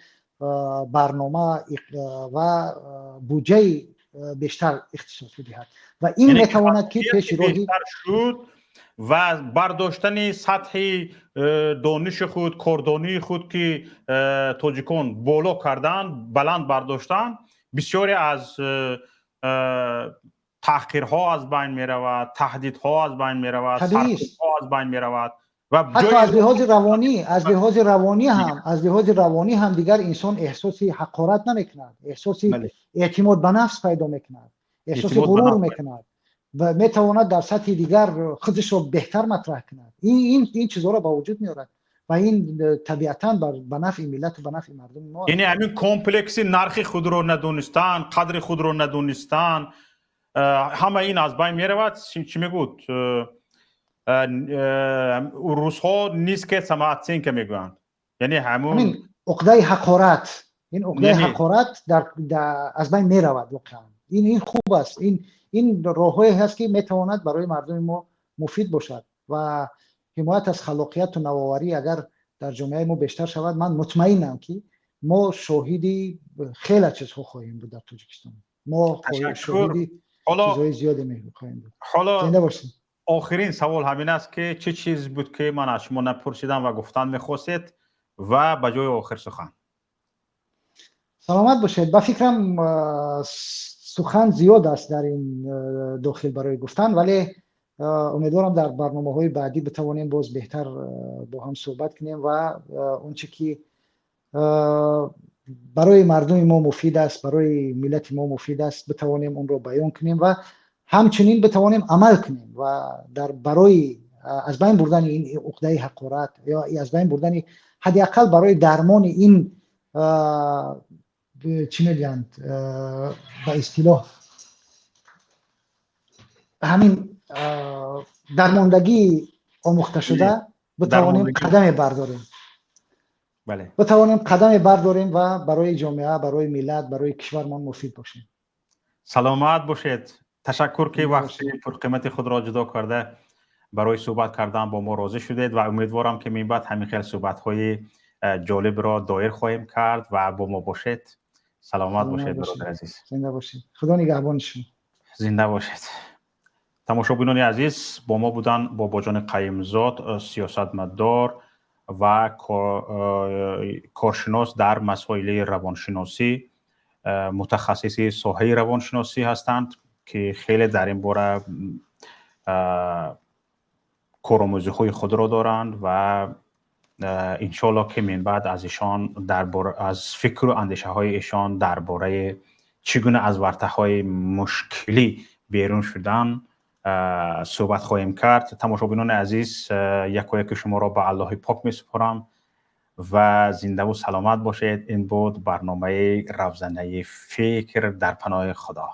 барнома ва буҷаи бештар ихтисос бидиҳад ва ин метавонад, ки пеши роҳи шуд ва бардоштани сатҳи дониши худ, кордонии худ, ки тоҷикон боло кардан, баланд бардоштан, бисёре аз таҳқирҳо аз байн меравад, таҳдидҳо аз байн меравад, саркӯбҳо аз байн меравад. Ва ҳатто аз лиҳози равонӣ ҳам дигар инсон эҳсоси ҳақорат намекунад, эҳсоси эътимод ба нафс пайдо мекунад, эҳсоси ғурур мекунад ва метавонад дар сатҳи дигар худашро беҳтар матраҳ кунад. Ин чизҳоро ба вуҷуд меорад ва ин табиатан ба нафъи миллату ба нафъи мардуми мо. Яъне ҳамин комплекси нархи худро надонистан, қадри худро надонистан, ҳама ин аз байн меравад. Чӣ мегӯд, русҳо низкая самооценка мегӯянд, яъне ҳамун уқдаи ҳақорат, ин уқдаи ҳақорат аз байн меравад. Воқеан ин хуб аст. Ин роҳҳое ҳаст, ки метавонад барои мардуми мо муфид бошад. Ва ҳимоят аз халоқияту навоварӣ агар дар ҷомеаи мо бештар шавад, ман мутмаинам, ки мо шоҳиди хеле чизҳо хоҳем буд дар Тоҷикистон. Мо шоҳиди чизҳои зиёде хоҳем буд. Ҳоло Зинда бошед. Охирин савол ҳамин аст, ки чӣ чиз буд, ки ман аз шумо напурсидам ва гуфтан мехостед, ва ба ҷои охир сухан. Саломат бошед. Ба фикрам, сухан зиёд аст дар ин дохил барои гуфтан, вале умедворам, дар барномаҳои баъдӣ битавонем боз беҳтар бо ҳам суҳбат кунем ва он че ки барои мардуми мо муфид аст, барои миллати мо муфид аст, битавонем онро баён кунем ва ҳамчунин битавонем амал кунем ва дар барои аз байн бурдани ин уқдаи ҳақорат ё аз байн бурдани, ҳадди ақал барои дармони ин, чӣ мегӯянд, ба истилоҳ ҳамин дармондагии омӯхташуда, битавонем қадаме бардорем, битавонем қадаме бардорем ва барои ҷомеа, барои миллат, барои кишвармон муфид бошем. Саломат бошед. Ташаккур, ки вақти пурқимати худро ҷудо карда, барои суҳбат кардан бо мо розӣ шудед, ва умедворам, ки минбаъд ҳамин хел суҳбатҳои ҷолибро доир хоҳем кард ва бо мо бошед. Саломат бошед, бародари азиз. Зинда бошед, Худо нигаҳбони шумо. Зинда бошед. Тамошобинони азиз, бо мо буданд Бобоҷони Қаюмзод, сиёсатмадор ва коршинос дар масоили равоншиносӣ, мутахассиси соҳаи равоншиносӣ ҳастанд, ки хеле дар ин бора коромӯзиҳои худро доранд. Ва иншоалло, ки минбаъд аз ишон, аз фикру андешаҳои ишон дар бораи чӣ гуна аз вартаҳои мушкилӣ берун шудан суҳбат хоҳем кард. Тамошобинони азиз, якояки шуморо ба Аллоҳи пок месупорам ва зиндаву саломат бошед. Ин буд барномаи Равзанаи фикр. Дар паноҳи Худо.